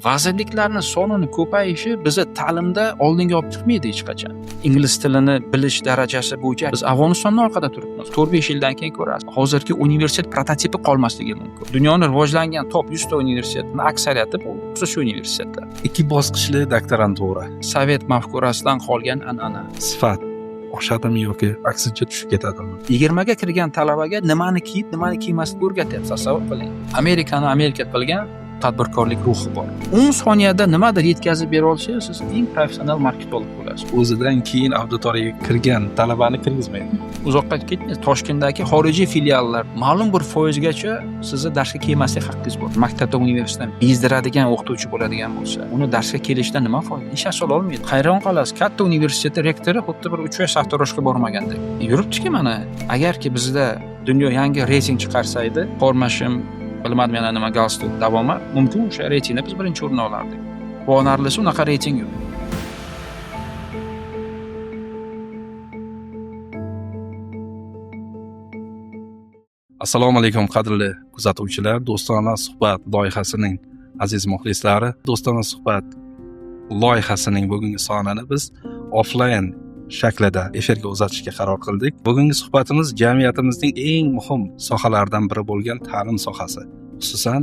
Vazirliklarni sonini ko'payishi bizni ta'limda oldinga olib chiqmaydi hech qachon. Ingliz tilini bilish darajasi bo'yicha biz Afg'onistondan orqada turibmiz. 4-5 yildan keyin ko'rasiz. Hozirgi universitet prototipi qolmasligi mumkin. Dunyoni rivojlangan top 100 ta universitetning aksariyati bu xususiy universitetlar. 2 bosqichli doktorantura. Sovet mafkurasidan qolgan an'ana. Sifat oshadimi yoki aksincha tushib ketadimi? 20 ga kirgan talabaga nimani kiyib, nimani kiymaslikni o'rgatyapsiz, tasavvur qiling. Amerikani Amerika qilgan tadbirkorlik ruhi bor. 10 soniyada nimadir yetkazib bera olsangiz, siz eng professional marketolog bo'lasiz. O'zidan keyin auditoriyaga kirgan talabani kirgizmaydi. Uzoqqa ketmaysiz. Toshkentdagi xorijiy filiallar ma'lum bir foizgacha sizni darsga kelmaslik haqqingiz bor. Maktabda, universitetdan bezdiradigan o'qituvchi bo'ladigan bo'lsa, uni darsga kelishdan nima foyda? Hech narsa ololmaydi. Hayron qolasiz. Katta universitet rektori xuddi bir 3 oy sartaroshga bormagandek. Yuribdiki mana, agarki bizda dunyo yangi reyting chiqarsa edi, formashim bilmadim yana nima galstuk davomi mumkin, o'sha reytingda biz birinchi o'rinni olardik. Quvonarlisi unaqa reyting yo'q. Assalomu alaykum qadrli kuzatuvchilar, Do'stona suhbat loyihasining aziz muxlislari. Do'stona suhbat loyihasining bugungi sonini biz offline shaklida efirga uzatishga qaror qildik. Bugungi suhbatimiz jamiyatimizning eng muhim sohalaridan biri bo'lgan ta'lim sohasi, xususan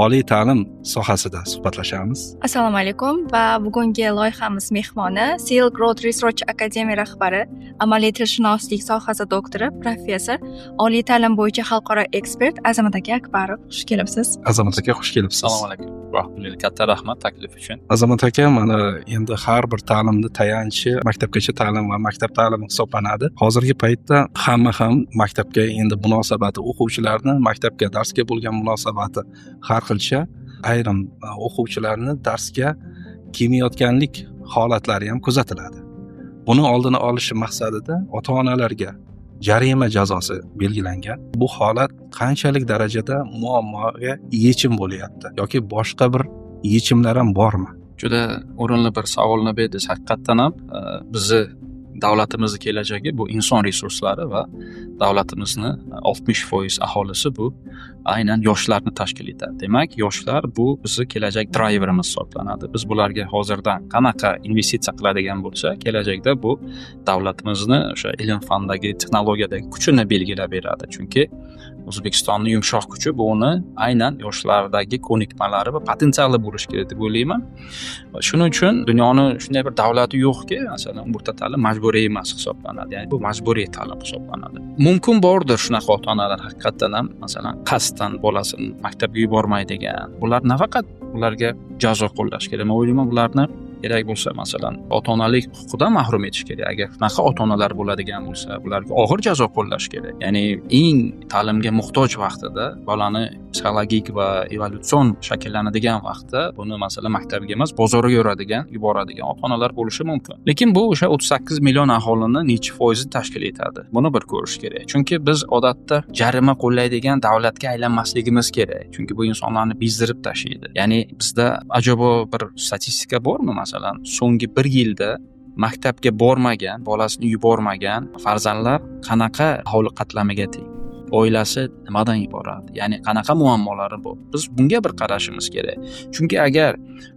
oliy ta'lim sohasida suhbatlashamiz. Assalomu alaykum va bugungi loyihamiz mehmoni Silk Road Research Academy rahbari, amaliy tilshunoslik sohasi doktori, professor, oliy ta'lim bo'yicha xalqaro ekspert Azamat aka Akbarov. Xush kelibsiz. Azamat aka, xush kelibsiz. Assalomu alaykum. Rahmat, katta rahmat taklif uchun. Azamat aka, mana endi har bir ta'limni tayanchi maktabgacha ta'lim va maktab ta'limi hisoblanadi. Hozirgi paytda hamma ham maktabga endi munosabati, o'quvchilarni maktabga, darsga bo'lgan munosabati har xilcha. Ayrim o'quvchilarni darsga kelmayotganlik holatlari ham kuzatiladi. Buni oldini olish maqsadida ota-onalarga jarima jazosi belgilangan. Bu holat qanchalik darajada muammoga yechim bo'lyapti yoki boshqa bir yechimlar ham bormi? Juda o'rinli bir savolni berdingiz. Haqiqatan ham bizni davlatimizni kelajagi bu inson resurslari va davlatimizni 60% aholisi bu aynan yoshlarni tashkil etadi. Demak, yoshlar bu bizni kelajak driverimiz hisoblanadi. Biz bularga hozirdan qanaqa investitsiya qiladigan bo'lsa, kelajakda bu davlatimizni o'sha ilm fandagi, texnologiyadagi kuchini belgilab beradi. Chunki O'zbekistonning yumshoq kuchi bu uni aynan yoshlardagi ko'nikmalari va potensiali bo'lishi kerak deb o'ylayman. Shuning uchun dunyoni shunday bir davlati yo'qki, masalan, o'rta ta'lim majburiy emas hisoblanadi. Ya'ni bu majburiy ta'lim hisoblanadi. Mumkin bordir shunaqa ota-onalar haqiqatan ham, masalan, qasddan bolasini maktabga yubormaydigan. Bular nafaqat ularga jazo qo'llash kerak. Men o'ylayman, ularni kerak bo'lsa, masalan, ota-onalik huquqidan mahrum etish kerak. Agar shunaqa ota-onalar bo'ladigan bo'lsa, ularga og'ir jazo qo'llash kerak. Ya'ni eng ta'limga muhtoj vaqtida, bolani psixologik va evolyutsion shakllanadigan vaqtda buni masalan maktabga emas, bozorga yuboradigan ota-onalar bo'lishi mumkin. Lekin bu o'sha 38 million aholini necha foizi tashkil etadi? Buni bir ko'rish kerak. Chunki biz odatda jarima qo'llaydigan davlatga aylanmasligimiz kerak. Chunki bu insonlarni bezdirib tashlaydi. Ya'ni bizda ajoyib bir statistika bormi? Masalan, so'nggi bir yilda maktabga bormagan, bolasini yubormagan farzandlar qanaqa aholi qatlamiga teng? Oilasi nimadan iborat? Ya'ni qanaqa muammolari bor? Biz bunga bir qarashimiz kerak. Chunki agar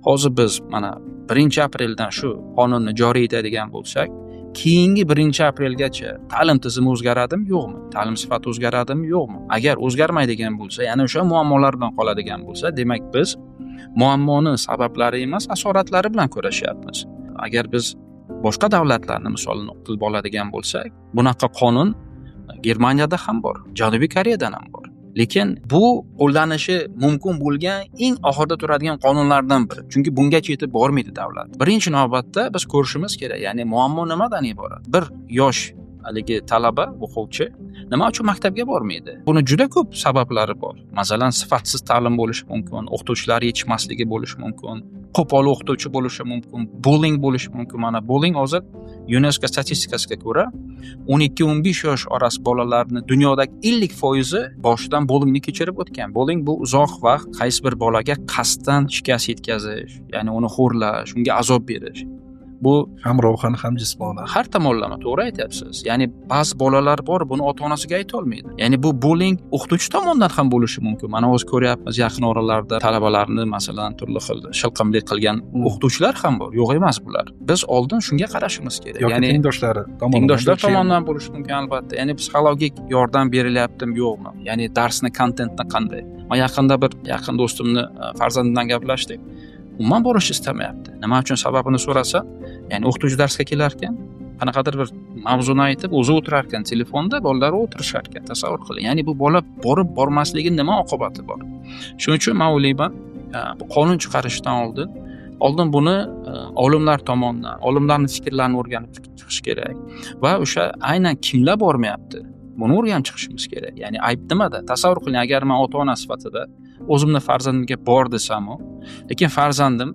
hozir biz mana 1-apreldan shu qonunni joriy etadigan bo'lsak, keyingi 1-aprelgacha ta'lim tizimi o'zgaradimi, yo'qmi? Ta'lim sifati o'zgaradimi, yo'qmi? Agar o'zgarmaydigan bo'lsa, ya'ni o'sha muammolar bilan qoladigan bo'lsa, demak biz muammoni sabablari emas, asoratlari bilan kurashyapmiz. Agar biz boshqa davlatlarni misolini qilib oladigan bo'lsak, bunaqa qonun Germaniyada ham bor, Janubiy Koreyadan ham bor. Lekin bu qo'llanishi mumkin bo'lgan eng oxirida turadigan qonunlardan biri. Chunki bungacha yetib bormaydi davlat. Birinchi navbatda biz ko'rishimiz kerak, ya'ni muammo nimadan iborat? Bir yosh haligi talaba, o'quvchi nima uchun maktabga bormaydi? Buni juda ko'p sabablari bor. Masalan, sifatsiz ta'lim bo'lishi mumkin, o'qituvchilar yetishmasligi bo'lishi mumkin, qo'pol o'qituvchi bo'lishi mumkin, bullying bo'lishi mumkin. Mana bullying hozir UNESCO statistikasiga ko'ra 12-15 yosh orasi bolalarni dunyodagi 50% boshidan bullyingni kechirib o'tgan. Bullying bu uzoq vaqt qaysi bir bolaga qasddan shikast yetkazish, ya'ni uni xo'rlash, unga azob berish. Bu ham ruhan, ham jismonan. Har tomonlama, to'g'ri aytyapsiz. Ya'ni ba'zi bolalar bor, buni ota onasiga ayta olmaydi. Ya'ni bu bullying o'qituvchi tomonidan ham bo'lishi mumkin. Mana hozir ko'ryapmiz, yaqin oralarda talabalarni masalan turli xil shilqimlik qilgan o'qituvchilar ham bor. Yo'q emas bular. Biz oldin shunga qarashimiz kerak. Ya'ni tengdoshlari tomonidan. Tengdoshlar tomonidan bo'lishi mumkin albatta. Ya'ni psixologik yordam berilyaptimi, yo'qmi? Ya'ni darsni kontentni qanday? Men yaqinda bir yaqin do'stimni farzandidan gaplashdik. Umuman borish istamayapti. Nima uchun sababini so'rasa, ya'ni o'qituvchi darsga kelarkan, qanaqadir bir mavzuni aytib, o'zi o'tirar ekan telefonda, bolalar o'tirishar ekan. Tasavvur qiling. Ya'ni bu bola borib bormasligi nima oqibati bor? Shuning uchun men o'ylayman, bu qonun chiqarishdan oldin buni olimlar tomonidan, olimlarning fikrlarini o'rganib chiqish kerak va o'sha aynan kimlar bormayapti, buni o'rganib chiqishimiz kerak. Ya'ni ayb nimada? Tasavvur qiling, agar men ota-ona sifatida o'zimni farzandimga bor desam-u, lekin farzandim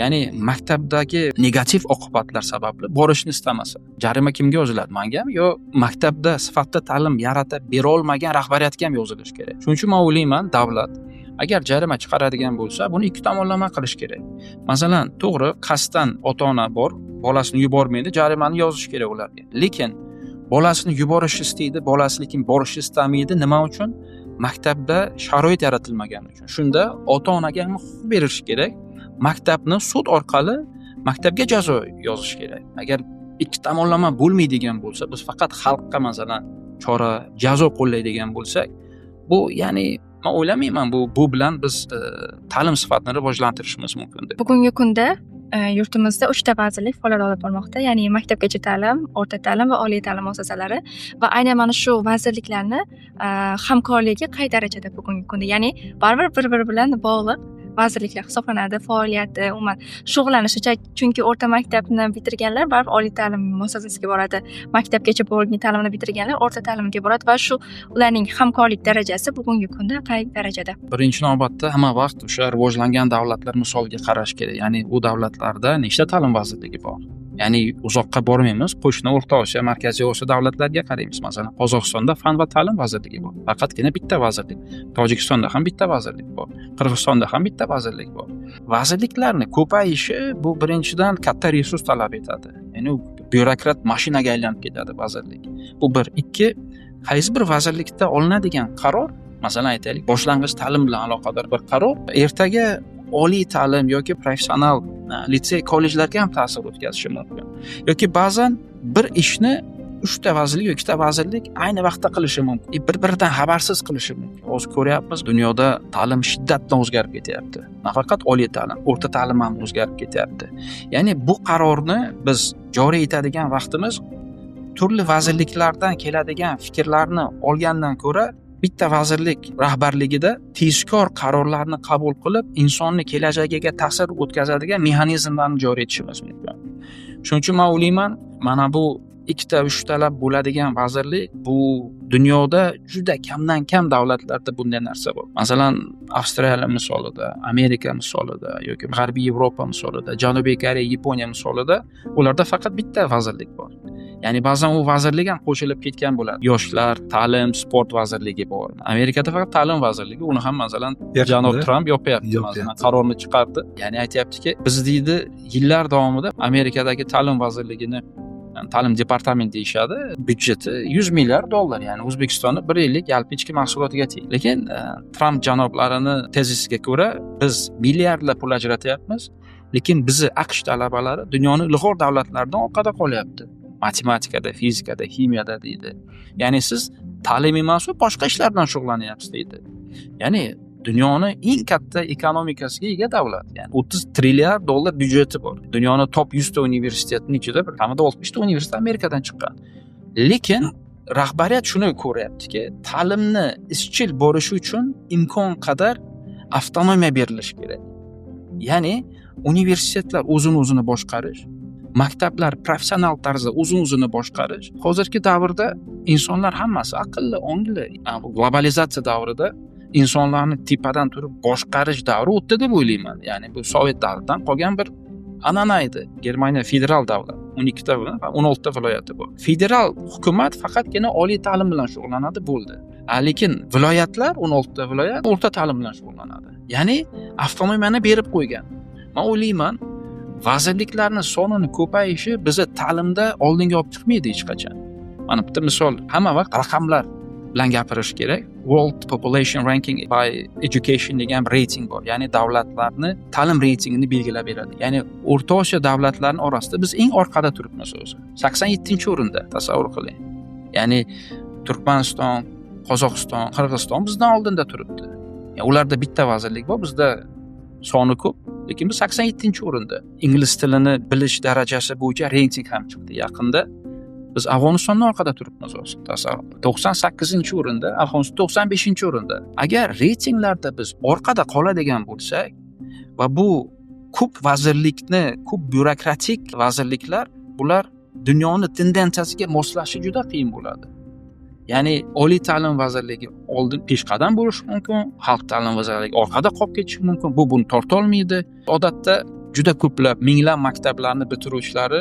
ya'ni maktabdagi negativ oqibatlar sababli borishni istamasa, jarima kimga yoziladi? Mangami yo maktabda sifatli ta'lim yaratib bera olmagan rahbariyatga ham yozilishi kerak. Shuning uchun men o'ylayman, davlat agar jarima chiqaradigan bo'lsa, buni ikki tomonlama qilish kerak. Masalan, to'g'ri, qasddan ota-ona bor, bolasini yubormaydi, jarimani yozish kerak ularga. Lekin bolasini yuborish istaydi, bolasi lekin borishni istamaydi. Nima uchun? Maktabda sharoit yaratilmagani uchun. Shunda ota-onaga ham huquq berish kerak. Maktabni sud orqali maktabga jazo yozish kerak. Agar ikki tomonlama bo'lmaydigan bo'lsa, biz faqat xalqqa masalan chora, jazo qo'llaydigan bo'lsak, bu ya'ni men o'ylamayman bu bilan biz ta'lim sifatini rivojlantirishimiz mumkin deb. Bugungi kunda yurtimizda 3 ta vazirlik faoliyat olib bormoqda, ya'ni maktabgacha ta'lim, o'rta ta'lim va oliy ta'lim muassasalari va aynan mana shu vazirliklarni hamkorligi qay darajada bugungi kunda, ya'ni baribir bir-biri bilan bog'liq vazirliklar hisoblanadi, faoliyati, umuman shug'ullanishi, chunki o'rta maktabni bitirganlar baribir oliy ta'lim muassasasiga boradi, maktabgacha bo'lgan ta'limni bitirganlar o'rta ta'limga boradi va shu ularning hamkorlik darajasi bugungi kunda qay darajada? Birinchi navbatda hamma vaqt o'sha rivojlangan davlatlar misoliga qarash kerak. Ya'ni u davlatlarda nechta ta'lim vazirligi bor? Ya'ni uzoqqa bormaymiz, qo'shni O'rta Osiyo, Markaziy Osiyo davlatlariga qaraymiz. Masalan, Qozog'istonda fan va ta'lim vazirligi bor. Faqatgina bitta vazirlik. Tojikistonda ham bitta vazirlik bor. Qirg'izistonda ham bitta vazirlik bor. Vazirliklarni ko'payishi bu birinchidan katta resurs talab etadi. Ya'ni u byurokrat mashinaga aylanib ketadi vazirlik. Bu bir, ikki, qaysi bir vazirlikda olinadigan qaror, masalan aytaylik, boshlang'ich ta'lim bilan aloqador bir qaror ertaga oliy ta'lim yoki professional litsey, kollejlarga ham ta'sir o'tkazishi mumkin. Yoki ba'zan bir ishni 3 ta vazirlik yoki 2 ta vazirlik ayni vaqtda qilishi mumkin. Bir-biridan xabarsiz qilishi mumkin. Hozir ko'ryapmiz, dunyoda ta'lim shiddat bilan o'zgarib ketyapti. Nafaqat oliy ta'lim, o'rta ta'lim ham o'zgarib ketyapti. Ya'ni bu qarorni biz joriy etadigan vaqtimiz turli vazirliklardan keladigan fikrlarni olgandan ko'ra bitta vazirlik rahbarligida tezkor qarorlarni qabul qilib, insonni kelajagiga ta'sir o'tkazadigan mexanizmlarni joriy etishimiz mumkin. Shuning uchun men o'ylayman, mana bu 2 ta 3 talab bo'ladigan vazirlik bu dunyoda juda kamdan kam davlatlarda bunday narsa bor. Masalan, Avstraliya misolida, Amerika misolida yoki G'arbiy Yevropa misolida, Janubiy Koreya, Yaponiya misolida ularda faqat bitta vazirlik bor. Ya'ni ba'zan u vazirlik ham qo'shilib ketgan bo'ladi. Yoshlar, ta'lim, sport vazirligi bor. Amerikada faqat ta'lim vazirligi, uni ham masalan janob Tramp yopyapti, masalan qarorni chiqardi. Ya'ni aytayaptiki, biz deydi, yillar davomida Amerikadagi ta'lim vazirligini, ta'lim departamenti deyishadi, byudjeti $100 milliard, ya'ni O'zbekistonni bir yillik yalpi ichki mahsulotiga teng. Lekin Tramp janoblarini tezisiga ko'ra biz milliardlab pul ajratyapmiz, lekin bizni AQSh talabalari dunyoni ilg'or davlatlaridan orqada qolyapti. Matematikada, fizikada, ximiyada deydi. Ya'ni siz ta'lim emas, boshqa ishlar bilan shug'ullanyapsiz deydi. Ya'ni dunyoni eng katta ekonomikasiga ega davlat. Ya'ni $30 trilliard byudjeti bor. Dunyoni top 100 ta universitetining ichida bir kamida 60 ta universitet Amerikadan chiqqan. Lekin rahbariyat shuni ko'ryaptiki, ta'limni izchil borishi uchun imkon qadar avtonomiya berilishi kerak. Ya'ni universitetlar o'zini o'zini boshqarish, maktablar professional tarzda o'zini boshqarish. Hozirgi davrda insonlar hammasi aqlli, ongli. Globalizatsiya davrida insonlarni tepadan turib boshqarish davri o'tdi deb o'ylayman. Ya'ni bu sovet davridan qolgan bir an'ana edi. Germaniya federal davlat, 12 ta va 16 ta viloyati bor. Federal hukumat faqatgina oliy ta'lim bilan shug'ullanadi, bo'ldi. Lekin viloyatlar, 16 ta viloyat o'rta ta'lim bilan shug'ullanadi. Ya'ni avtonomiyani berib qo'ygan. Men o'ylayman, Vazirliklarni sonini ko'payishi bizni ta'limda oldinga olib chiqmaydi hech qachon. Mana bitta misol, hamma vaqt raqamlar bilan gapirish kerak. World Population Ranking by Education degan reyting bor. Ya'ni davlatlarni ta'lim reytingini belgilab beradi. Ya'ni O'rta Osiyo davlatlarining orasida biz eng orqada turibmiz o'zi. 87-o'rinda, tasavvur qiling. Ya'ni Turkmaniston, Qozog'iston, Qirg'iziston bizdan oldinda turibdi. Yani ularda bitta vazirlik bor, bizda soni ko'p, lekin biz 87-o'rinda. Ingliz tilini bilish darajasi bo'yicha reyting ham chiqdi yaqinda. Biz Afg'onistondan orqada turibmiz o'zi, tasavvur. 98-o'rinda, Afg'oniston 95-o'rinda. Agar reytinglarda biz orqada qoladigan bo'lsak va bu ko'p vazirlikni, ko'p byurokratik vazirliklar, bular dunyoni tendensiyasiga moslashishi juda qiyin bo'ladi. Ya'ni Oliy ta'lim vazirligi oldin peshqadam bo'lishi mumkin, Xalq ta'limi vazirligi orqada qolib ketishi mumkin. Bu buni torta olmaydi. Odatda juda ko'plab minglab maktablarni bitiruvchilari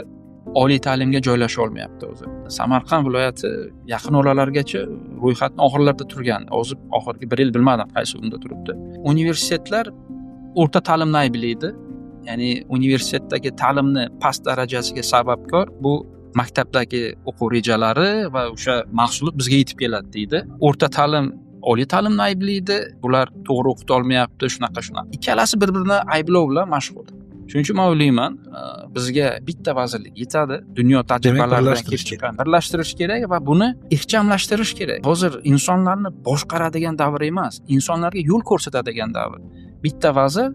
oliy ta'limga joylasha olmayapti o'zi. Samarqand viloyati yaqin oralargacha ro'yxatni oxirlarida turgan. Hozir oxirgi bir yil bilmadim qaysi o'rinda turibdi. Universitetlar o'rta ta'limni ayblaydi. Ya'ni universitetdagi ta'limni past darajasiga sababkor bu maktabdagi o'quv rejalari va o'sha mahsulot bizga yetib keladi deydi. O'rta ta'lim oliy ta'limni ayblaydi. Bular to'g'ri o'qita olmayapti, shunaqa shunaqa. Ikkalasi bir-birini ayblov bilan mashg'ul. Shuning uchun men o'ylayman, bizga bitta vazirlik yetadi. Dunyo tajribalaridan kelib chiqqan birlashtirish kerak va buni ixchamlashtirish kerak. Hozir insonlarni boshqaradigan davr emas, insonlarga yo'l ko'rsatadigan davr. Bitta vazir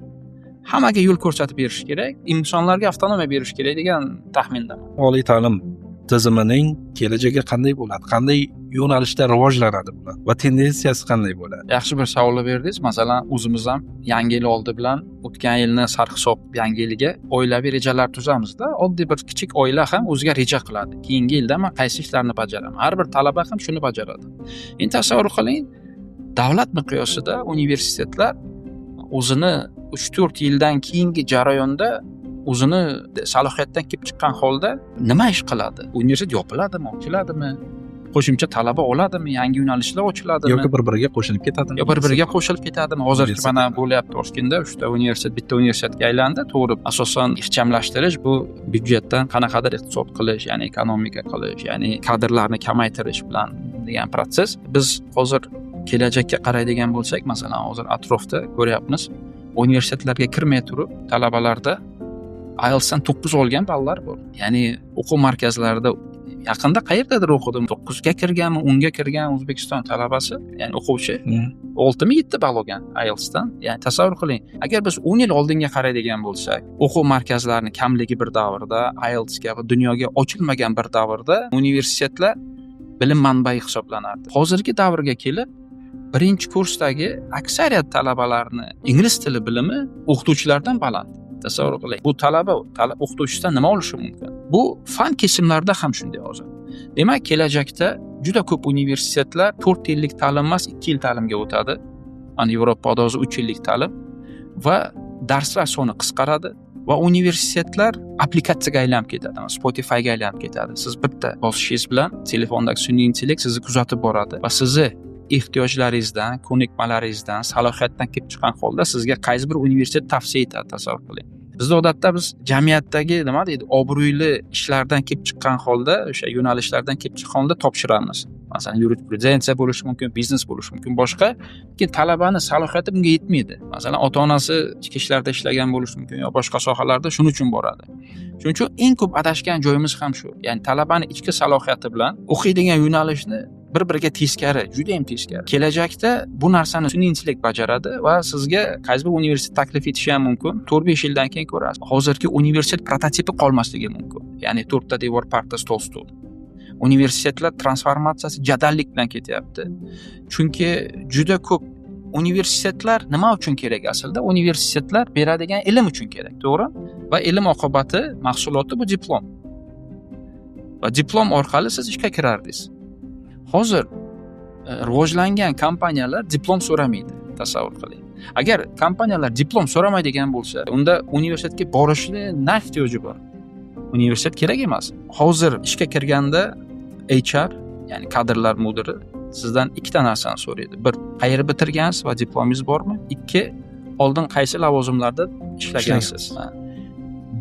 hammaga yo'l ko'rsatib berish kerak, insonlarga avtonomiya berish kerak degan taxmindaman. Oliy ta'lim tizimining kelajagi qanday bo'ladi? Qanday yo'nalishda rivojlanadi bular va tendensiyasi qanday bo'ladi? Yaxshi bir savol berdingiz. Masalan, o'zimiz ham yangi yil oldi bilan o'tgan yilni sarhisob yangi yilga oilaviy rejalar tuzamizda. Oddiy bir kichik oila ham o'ziga reja qiladi. Keyingi yilda men qaysi ishlarni bajaraman? Har bir talaba ham shuni bajaradi. Endi tasavvur qiling, davlat miqyosida universitetlar o'zini 3-4 yildan keyingi jarayonda o'zini salohiyatdan kelib chiqqan holda nima ish qiladi? Universitet yopiladimi, ochiladimi? Qo'shimcha talaba oladimi? Yangi yo'nalishlar ochiladimi? Yoki bir-biriga qo'shilib ketadimi? Yo bir-biriga qo'shilib ketadimi? Hozirgi mana bo'lyapti Toshkentda 3 ta universitet bitta universitetga aylandi. To'g'ri, asosan ixchamlashtirish bu byudjetdan qanaqadir iqtisod qilish, ya'ni ekonomika qilish, ya'ni kadrlarni kamaytirish bilan degan protsess. Biz hozir kelajakka qaraydigan bo'lsak, masalan, hozir atrofda ko'ryapmiz, universitetlarga kirmay turib talabalarda IELTSdan 9 olgan ballar bor. Ya'ni o'quv markazlarida yaqinda qayerdadir o'qidim, 9 ga kirganmi, 10 ga kirgan O'zbekiston talabasi, ya'ni o'quvchi 6 mi 7 ball olgan IELTSdan. Ya'ni tasavvur qiling, agar biz 10 yil oldinga qaraydigan bo'lsak, o'quv markazlarining kamligi bir davrda, IELTSga va dunyoga ochilmagan bir davrda universitetlar bilim manbai hisoblanardi. Hozirgi davrga kelib birinchi kursdagi aksariyat talabalarni ingliz tili bilimi o'qituvchilardan baland. Tasavvur qiling. Bu talaba o'qituvchisidan nima olishi mumkin? Bu fan kesimlarida ham shunday hozir. Demak, kelajakda juda ko'p universitetlar 4 yillik ta'lim emas, 2 yil ta'limga o'tadi. Mana Yevropada hozir 3 yillik ta'lim va darslar soni qisqaradi va universitetlar applikatsiyaga aylanib ketadi. Spotifyga aylanib ketadi. Siz bitta bosishingiz bilan telefondagi sun'iy intellekt sizni kuzatib boradi va sizni ehtiyojlaringizdan, ko'nikmalaringizdan, salohiyatdan kelib chiqqan holda sizga qaysi bir universitet tavsiya etadi, tasavvur qiling. Bizda odatda biz jamiyatdagi nima deydi, obro'li ishlardan kelib chiqqan holda, o'sha yo'nalishlardan kelib chiqqan holda topshiramiz. Masalan, yurisprudensiya bo'lishi mumkin, biznes bo'lishi mumkin, boshqa. Lekin talabani salohiyati bunga yetmaydi. Masalan, ota-onasi ichki ishlarda ishlagan bo'lishi mumkin yo boshqa sohalarda, shuning uchun boradi. Shuning uchun eng ko'p adashgan joyimiz ham shu. Ya'ni talabani ichki salohiyati bilan o'qiydigan yo'nalishni bir-biriga teskari, juda ham teskari. Kelajakda bu narsani sun'iy intellekt bajaradi va sizga qaysi bir universitet taklif etishi ham mumkin. 4-5 yildan keyin ko'rasiz. Hozirgi universitet prototipi qolmasligi mumkin. Ya'ni 4 ta devor, parta, stol, stol. Universitetlar transformatsiyasi jadallik bilan ketyapti. Chunki juda ko'p universitetlar nima uchun kerak aslida? Universitetlar beradigan ilm uchun kerak, to'g'ri? Va ilm oqibati, mahsuloti bu diplom. Va diplom orqali siz ishga kirardingiz. Hozir rivojlangan kompaniyalar diplom so'ramaydi, tasavvur qiling. Agar kompaniyalar diplom so'ramaydigan bo'lsa, unda universitetga borishni na ehtiyoji bor? Universitet kerak emas. Hozir ishga kirganda HR, ya'ni kadrlar mudiri sizdan ikkita narsani so'raydi. Bir, qayerda bitirgansiz va diplomingiz bormi? Ikki, oldin qaysi lavozimlarda ishlagansiz?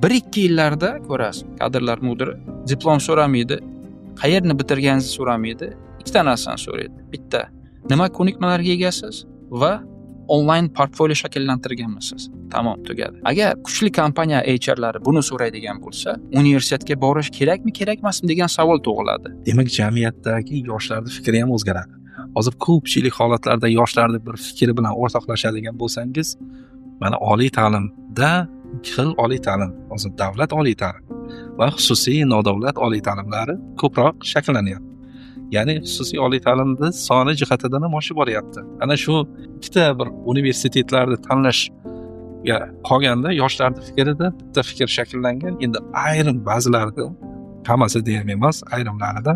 1-2 yillarda ko'rasiz, kadrlar mudiri diplom so'ramaydi, qayerni bitirganingizni so'ramaydi, ikkita narsani so'raydi. Bitta, nima ko'nikmalarga egasiz va onlayn portfolio shakllantirganmisiz? Tamom, tugadi. Agar kuchli kompaniya HRlari buni so'raydigan bo'lsa, universitetga borish kerakmi, kerak emasmi degan savol tug'iladi. Demak, jamiyatdagi yoshlarning fikri ham o'zgaradi. Hozir ko'pchilik holatlarda yoshlarni bir fikri bilan o'rtoqlashadigan bo'lsangiz, mana oliy ta'limda ikki xil oliy ta'lim, hozir davlat oliy ta'lim va xususiy nodavlat oliy ta'limlari ko'proq shakllanyapti. Ya'ni xususiy oliy ta'limni soni jihatidan ham oshib boryapti. Ana shu ikkita bir universitetlarni tanlashga qolganda yoshlarning fikrida bitta fikr shakllangan. Endi ayrim ba'zilarida, hammasi deyam emas, ayrimlarida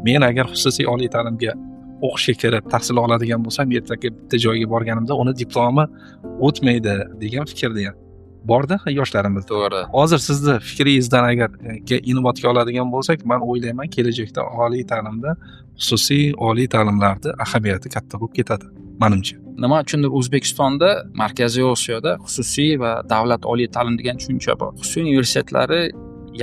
men agar xususiy oliy ta'limga o'qishga kirib tahsil oladigan bo'lsam, ertaga bitta joyga borganimda uni diplomi o'tmaydi degan fikrda ham borda yoshlarimiz. To'g'ri. Hozir sizni fikringizdan agar inobatga oladigan bo'lsak, men o'ylayman kelajakda oliy ta'limda xususiy oliy ta'limlarda ahamiyati katta bo'lib ketadi, menimcha. Nima uchundir O'zbekistonda, Markaziy Osiyoda xususiy va davlat oliy ta'lim degan tushuncha bor. Xususiy universitetlari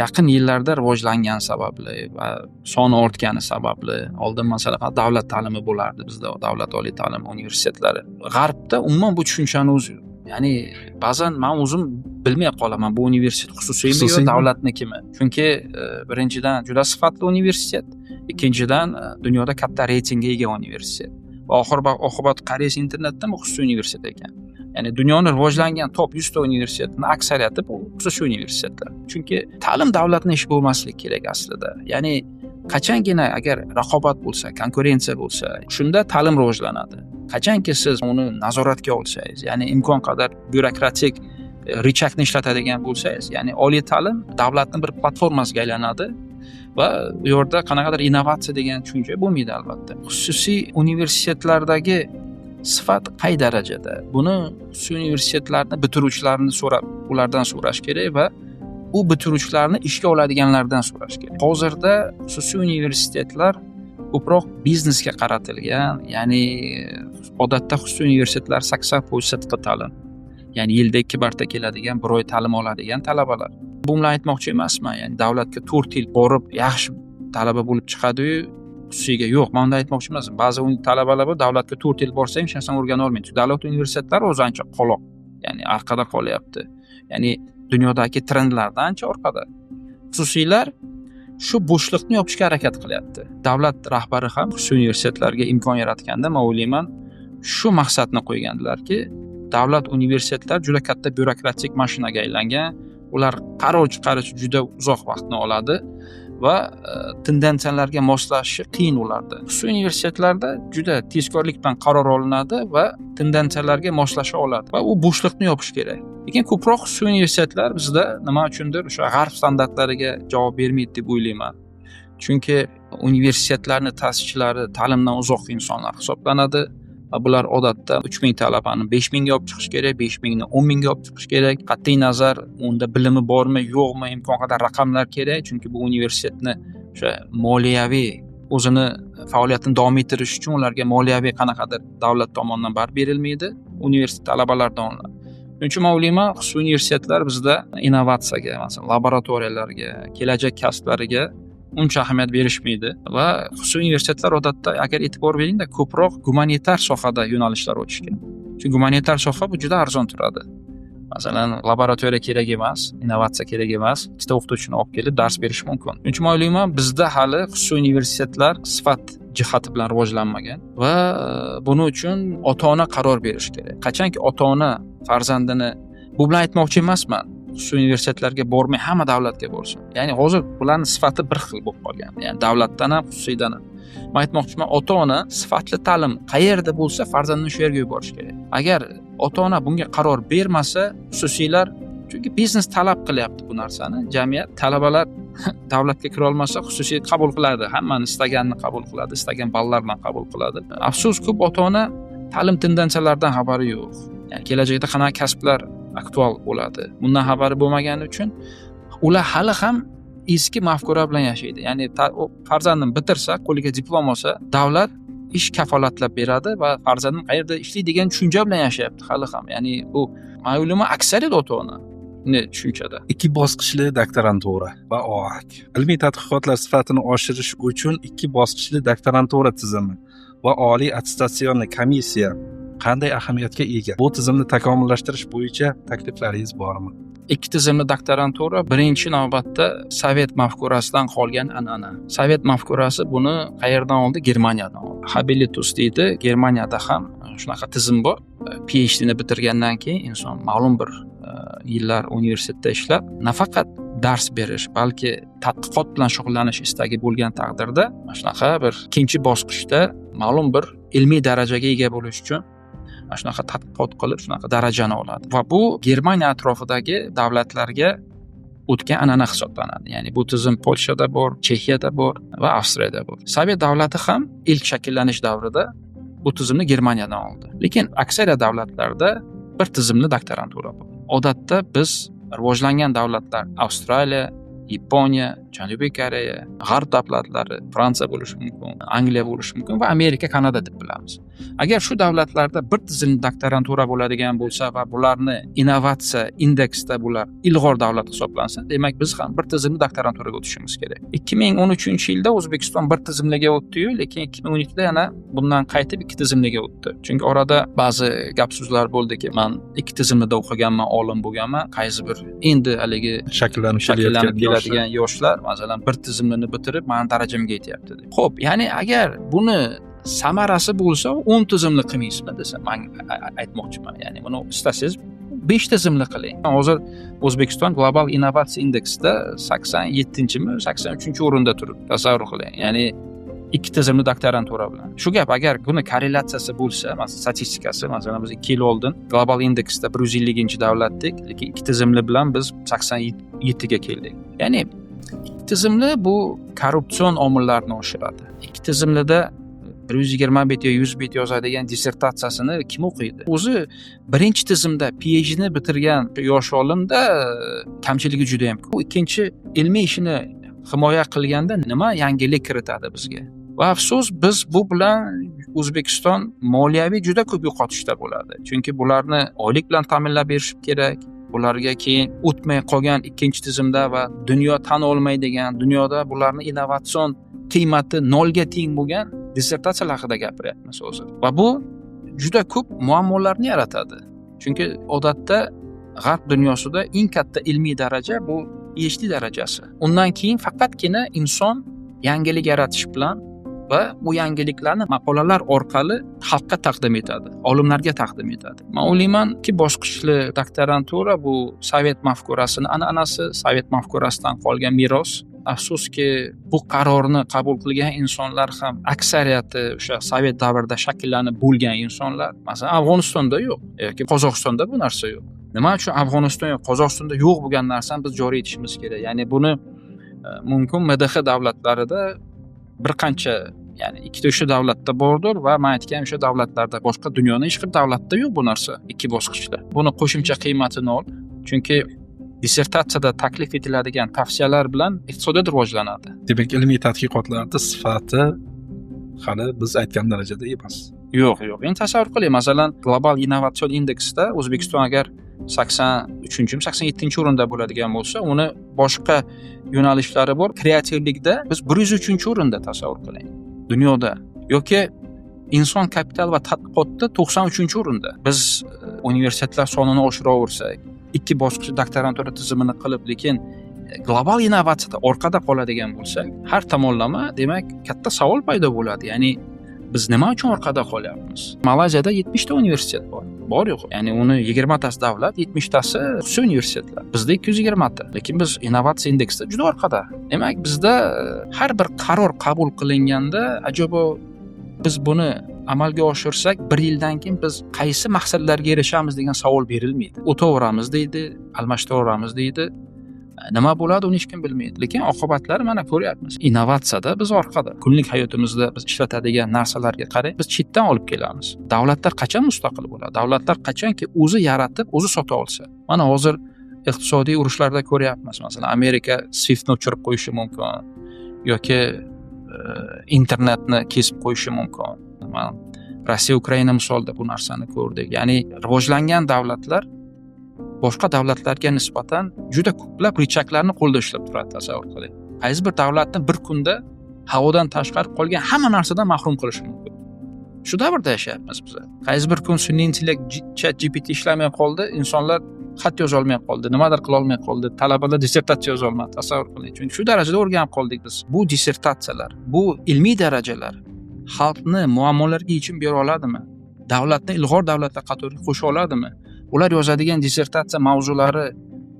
yaqin yillarda rivojlangani sababli va soni ortgani sababli, oldin masalan davlat ta'limi bo'lardi bizda, davlat oliy ta'lim universitetlari. G'arbda umuman bu tushunchani o'zi yo'q. Ya'ni ba'zan men o'zim bilmay qolaman, bu universitet xususiymi yo davlatnikimi? Chunki birinchidan juda sifatli universitet, ikkinchidan dunyoda katta reytingga ega universitet. Va oxir qaraysiz internetda bu xususiy universitet ekan. Ya'ni dunyoni rivojlangan top 100 ta universitetning aksariyati bu xususiy universitetlar. Chunki ta'lim davlatning ishi bo'lmasligi kerak aslida. Ya'ni qachongina agar raqobat bo'lsa, konkurensiya bo'lsa, shunda ta'lim rivojlanadi. Qachonki siz uni nazoratga olsangiz, ya'ni imkon qadar byurokratik richakni ishlatadigan bo'lsangiz, ya'ni oliy ta'lim davlatning bir platformasiga aylanadi va u yerda qanaqadir innovatsiya degan tushuncha bo'lmaydi albatta. Xususiy universitetlardagi sifat qay darajada? Buni xususiy universitetlarni bitiruvchilarni so'rab, ulardan so'rash kerak va u bitiruvchilarni ishga oladiganlardan so'rash kerak. Hozirda xususiy universitetlar ko'proq biznesga qaratilgan, ya'ni odatda xususiy universitetlar 80% sirtqi ta'lim, ya'ni yilda 2 marta keladigan, bir oy ta'lim oladigan talabalar. Bu bilan aytmoqchi emasman, ya'ni davlatga 4 yil borib yaxshi talaba bo'lib chiqadi-yu, xususiyga yo'q. Men unda aytmoqchi emasman. Ba'zi talabalar bor, davlatga 4 yil borsa ham hech narsani o'rgana olmaydi. Davlat universitetlari o'zi ancha qoloq, ya'ni orqada qolyapti. Ya'ni dunyodagi trendlardan ancha orqada. Xususiylar shu bo'shliqni yopishga harakat qilyapti. Davlat rahbari ham xususiy universitetlarga imkon yaratganda, men o'ylayman, shu maqsadni qo'ygandilarki, davlat universitetlar juda katta byurokratik mashinaga aylangan, ular qaror chiqarish juda uzoq vaqtni oladi va tendensiyalarga moslashishi qiyin ularda. Xususiy universitetlarda juda tezkorlik bilan qaror olinadi va tendensiyalarga moslasha oladi va u bo'shliqni yopish kerak. Lekin ko'proq xususiy universitetlar bizda nima uchundir o'sha g'arb standartlariga javob bermaydi deb o'ylayman. Chunki universitetlarning ta'sischilari ta'limdan uzoq insonlar hisoblanadi va bular odatda 3000 talabani 5000 ga olib chiqish kerak, 5000 ni 10000 ga olib chiqish kerak. Qat'iy nazar unda bilimi bormi, yo'qmi, imkon qadar raqamlar kerak, chunki bu universitetni o'sha moliyaviy o'zini faoliyatini davom ettirish uchun ularga moliyaviy qanaqadir davlat tomonidan barib berilmaydi, universitet talabalaridan olinadi. Shuning uchun men o'ylayman, xususiy universitetlar bizda innovatsiyaga, masalan, laboratoriyalarga, kelajak kasblariga uncha ahamiyat berishmaydi va xususiy universitetlar odatda, agar e'tibor beringda, ko'proq gumanitar sohada yo'nalishlar ochishgan. Chunki gumanitar soha bu juda arzon turadi. Masalan, laboratoriya kerak emas, innovatsiya kerak emas, ikkita o'qituvchini olib kelib dars berish mumkin. Shuning uchun men o'ylayman, bizda hali xususiy universitetlar sifat jihati bilan rivojlanmagan va buning uchun ota-ona qaror berish kerak. Qachonki ota-ona farzandini, bu bilan aytmoqchi emasman, xususiy universitetlarga bormay hamma davlatga borsin. Ya'ni hozir bularning sifati bir xil bo'lib qolgan. Ya'ni davlatdan ham, xususiydan ham. Men aytmoqchiman, ota-ona sifatli ta'lim qayerda bo'lsa farzandini shu yerga yuborish kerak. Agar ota-ona bunga qaror bermasa, xususiylar, chunki biznes talab qilyapti bu narsani, jamiyat, talabalar davlatga kira olmasa xususiy qabul qiladi, hammani istaganini qabul qiladi, istagan ballar bilan qabul qiladi. Afsus, ko'p ota-ona ta'lim tendensiyalaridan xabari yo'q. Ya'ni kelajakda qanaqa kasblar aktual bo'ladi, bundan xabari bo'lmagani uchun ular hali ham eski mafkura bilan yashaydi. Ya'ni farzandim bitirsa, qo'liga diplom olsa, davlat ish kafolatlab beradi va farzandim qayerda ishlaydi degan tushuncha bilan yashayapti hali ham. Ya'ni bu, men o'ylayman, aksariyat ota-ona Ne tushunchada. 2 bosqichli doktorantura va OAK. Ilmiy tadqiqotlar sifatini oshirish uchun 2 bosqichli doktorantura tizimi va oliy attestatsiyon komissiya qanday ahamiyatga ega? Bu tizimni takomillashtirish bo'yicha takliflaringiz bormi? 2 tizimli doktorantura birinchi navbatda sovet mafkurasidan qolgan an'ana. Sovet mafkurasi buni qayerdan oldi? Germaniyadan oldi. Habilitus deydi. Germaniyada ham shunaqa tizim bor. PhDni bitirgandan keyin inson ma'lum bir yillar universitetda ishlab, nafaqat dars berish, balki tadqiqot bilan shug'ullanish istagi bo'lgan taqdirda mana shunaqa bir ikkinchi bosqichda ma'lum bir ilmiy darajaga ega bo'lish uchun mana shunaqa tadqiqot qilib, shunaqa darajani oladi. Va bu Germaniya atrofidagi davlatlarga o'tgan an'ana hisoblanadi. Ya'ni bu tizim Polshada bor, Chexiyada bor va Avstriyada bor. Sovet davlati ham ilk shakllanish davrida bu tizimni Germaniyadan oldi. Lekin aksariyat davlatlarda bir tizimli doktorantura bor. Odatda biz rivojlangan davlatlar Avstraliya, Yaponiya, Janubiy Koreya, G'arb davlatlari, Fransiya bo'lishi mumkin, Angliya bo'lishi mumkin va Amerika, Kanada deb bilamiz. Agar shu davlatlarda bir tizimli doktorantura bo'ladigan bo'lsa va bularni innovatsiya indeksida bular ilg'or davlat hisoblansa, demak biz ham bir tizimli doktoranturaga o'tishimiz kerak. 2013-yilda O'zbekiston bir tizimliga o'tdi-yu, lekin 2012da yana bundan qaytib 2 tizimliga o'tdi. Chunki orada ba'zi gap so'zlar bo'ldiki, men 2 tizimda o'qiganman, olim bo'lganman, qaysi bir endi haligi shakllanib keladigan yoshlar masalan bir tizimini bitirib meni darajamga yetyapti deb. Xo'p, ya'ni agar buni samarasi bo'lsa 10 tizimli qilmaysizmi desa, men aytmoqchiman. Ya'ni buni istasangiz 5 tizimli qiling. Hozir O'zbekiston global innovatsiya indeksida 87-mi, 83-o'rinda turibdi. Tasavvur qiling. Ya'ni 2 tizimli doktorantura bilan. Shu gap agar buni korrelyatsiyasi bo'lsa, masalan statistikasi, masalan biz 2 yil oldin global indeksda 150-davlatdik, lekin 2 tizimli bilan biz 87ga keldik. Ya'ni 2 tizimli bu korrupsion omillarni oshiradi. 2 tizimlida 120 bet yo 100 bet yozadigan dissertatsiyasini kim o'qiydi? O'zi birinchi tizimda PhDni bitirgan yosh olimda kamchiligi juda ham ko'p. Ikkinchi ilmiy ishini himoya qilganda nima yangilik kiritadi bizga? Va afsus, biz bu bilan O'zbekiston moliyaviy juda ko'p yo'qotishda bo'ladi. Chunki bularni oylik bilan ta'minlab berish kerak. Bularga keyin o'tmay qolgan ikkinchi tizimda va dunyo tan olmaydigan, dunyoda bularni innovatsion qiymati nolga teng bo'lgan dissertatsiyalar haqida gapiryapmiz hozir. Va bu juda ko'p muammolarni yaratadi. Chunki odatda G'arb dunyosida eng katta ilmiy daraja bu PhD darajasi. Undan keyin faqatgina inson yangilik yaratish bilan va bu yangiliklarni maqolalar orqali xalqqa taqdim etadi, olimlarga taqdim etadi. Men o'ylaymanki, bosqichli doktorantura bu sovet mafkurasini an'anasi, sovet mafkurasidan qolgan meros. Afsuski, bu qarorni qabul qilgan insonlar ham aksariyati o'sha sovet davrida shakllanib bo'lgan insonlar. Masalan, Afg'onistonda yo'q yoki Qozog'istonda bu narsa yo'q. Nima uchun Afg'oniston yo'q, Qozog'istonda yo'q bo'lgan narsani biz joriy etishimiz kerak? Ya'ni buni mumkin MDH davlatlarida bir qancha, ya'ni ikkita o'sha davlatda bordir va men aytgan o'sha davlatlarda, boshqa dunyoni hech bir davlatda yo'q bu narsa, ikki bosqichda. Buni qo'shimcha qiymati nol, chunki dissertatsiyada taklif etiladigan tavsiyalar bilan iqtisodiyot rivojlanadi. Demak, ilmiy tadqiqotlarda sifati hali biz aytgan darajada emas. Yo'q, yo'q. Endi tasavvur qiling, masalan, global innovatsion indeksda O'zbekiston agar 83-mi, 87-o'rinda bo'ladigan bo'lsa, uni boshqa yo'nalishlari bor. Kreativlikda biz 103-o'rinda, tasavvur qiling, dunyoda. Yoki inson kapital va tadqiqotda 93-o'rinda. Biz universitetlar sonini oshiraversak, ikki bosqichli doktorantura tizimini qilib, lekin global innovatsiyada orqada qoladigan bo'lsak, har tomonlama, demak, katta savol paydo bo'ladi. Ya'ni biz nima uchun orqada qolyapmiz? Malayziyada 70 ta universitet bor. Bor yo'q. Ya'ni uni 20 tasi davlat, 70 tasi xususiy universitetlar. Bizda 220 ta. Lekin biz innovatsiya indeksida juda orqada. Demak, bizda har bir qaror qabul qilinganda, ajabo biz buni amalga oshirsak, bir yildan keyin biz qaysi maqsadlarga erishamiz degan savol berilmaydi. O'taveramiz deydi, almashtiraveramiz deydi. Nima bo'ladi uni hech kim bilmaydi. Lekin oqibatlari mana ko'ryapmiz. Innovatsiyada biz orqada. Kunlik hayotimizda biz ishlatadigan narsalarga qarang, biz chetdan olib kelamiz. Davlatlar qachon mustaqil bo'ladi? Davlatlar qachonki o'zi yaratib, o'zi sota olsa. Mana hozir iqtisodiy urushlarda ko'ryapmiz. Masalan, Amerika SWIFTni o'chirib qo'yishi mumkin yoki internetni kesib qo'yishi mumkin. Mana Rossiya, Ukraina misolida bu narsani ko'rdik. Ya'ni rivojlangan davlatlar boshqa davlatlarga nisbatan juda ko'plab рычаг larni qo'lda ishlab turadi. Tasavvur qiling, qaysi bir davlatni bir kunda havodan tashqari qolgan hamma narsadan mahrum qilishi mumkin. Shu davrda yashayapmiz biz. Qaysi bir kun sun'iy intellekt, ChatGPT ishlamay qoldi, insonlar xat yozolmay qoldi, nimadir qilolmay qoldi, talabalar dissertatsiya yozolmadi. Tasavvur qiling, chunki shu darajada o'rganib qoldik biz. Bu dissertatsiyalar, bu ilmiy darajalar xalqni muammolarga yechim bera oladimi? Davlatni ilg'or davlatlar qatoriga qo'sha oladimi? Ular yozadigan dissertatsiya mavzulari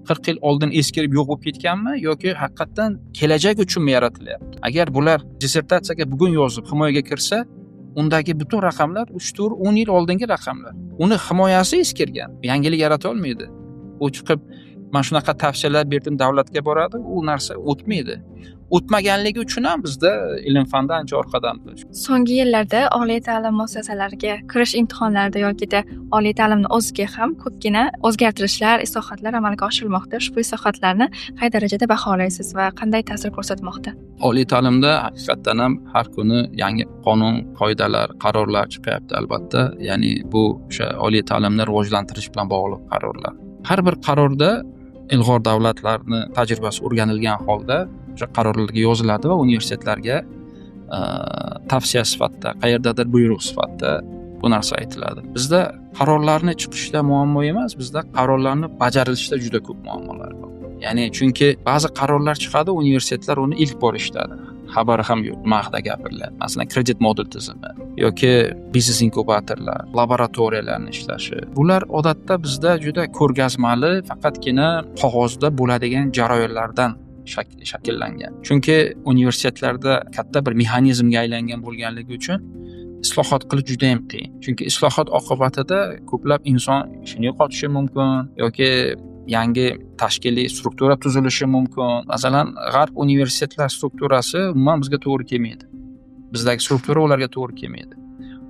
40 yil oldin eskirib yo'q bo'lib ketganmi yoki haqiqatdan kelajak uchunmi yaratilyapti? Agar bular dissertatsiyaga bugun yozib himoyaga kirsa, undagi butun raqamlar 3-4-10 yil oldingi raqamlar. Uni himoyasi eskirgan, yangilik yarata olmaydi. U chiqib mana shunaqa tavsiyalar berdim, davlatga boradi, u narsa o'tmaydi. O'tmaganligi uchun ham bizda ilm fanda ancha orqadamiz. So'nggi yillarda oliy ta'lim muassasalariga kirish imtihonlarida yokida oliy ta'limni o'ziga ham ko'pgina o'zgartirishlar, islohotlar amalga oshirilmoqda. Ushbu islohotlarni qay darajada baholaysiz va qanday ta'sir ko'rsatmoqda? Oliy ta'limda haqiqatdan ham har kuni yangi qonun, qoidalar, qarorlar chiqyapti albatta. Ya'ni bu o'sha oliy ta'limni rivojlantirish bilan bog'liq qarorlar. Har bir qarorda ilg'or davlatlarni tajribasi o'rganilgan holda o'sha qarorlarga yoziladi va universitetlarga tavsiya sifatida, qayerdadir buyruq sifatida bu narsa aytiladi. Bizda qarorlarni chiqishda muammo emas, bizda qarorlarni bajarilishida juda ko'p muammolar bor. Ya'ni chunki ba'zi qarorlar chiqadi, universitetlar uni ilk bor eshitadi. Xabari ham yo'q, nima haqida gapirilyapti. Masalan, kredit modul tizimi yoki biznes inkubatorlar, laboratoriyalarni ishlashi. Bular odatda bizda juda ko'rgazmali, faqatgina qog'ozda bo'ladigan jarayonlardan shakllangan. Chunki universitetlarda katta bir mexanizmga aylangan bo'lganligi uchun islohot qilish juda ham qiyin. Chunki islohot oqibatida ko'plab inson ishini yo'qotishi mumkin yoki yangi tashkiliy struktura tuzilishi mumkin. Masalan, g'arb universitetlar strukturasi umuman bizga to'g'ri kelmaydi. Bizdagi struktura ularga to'g'ri kelmaydi.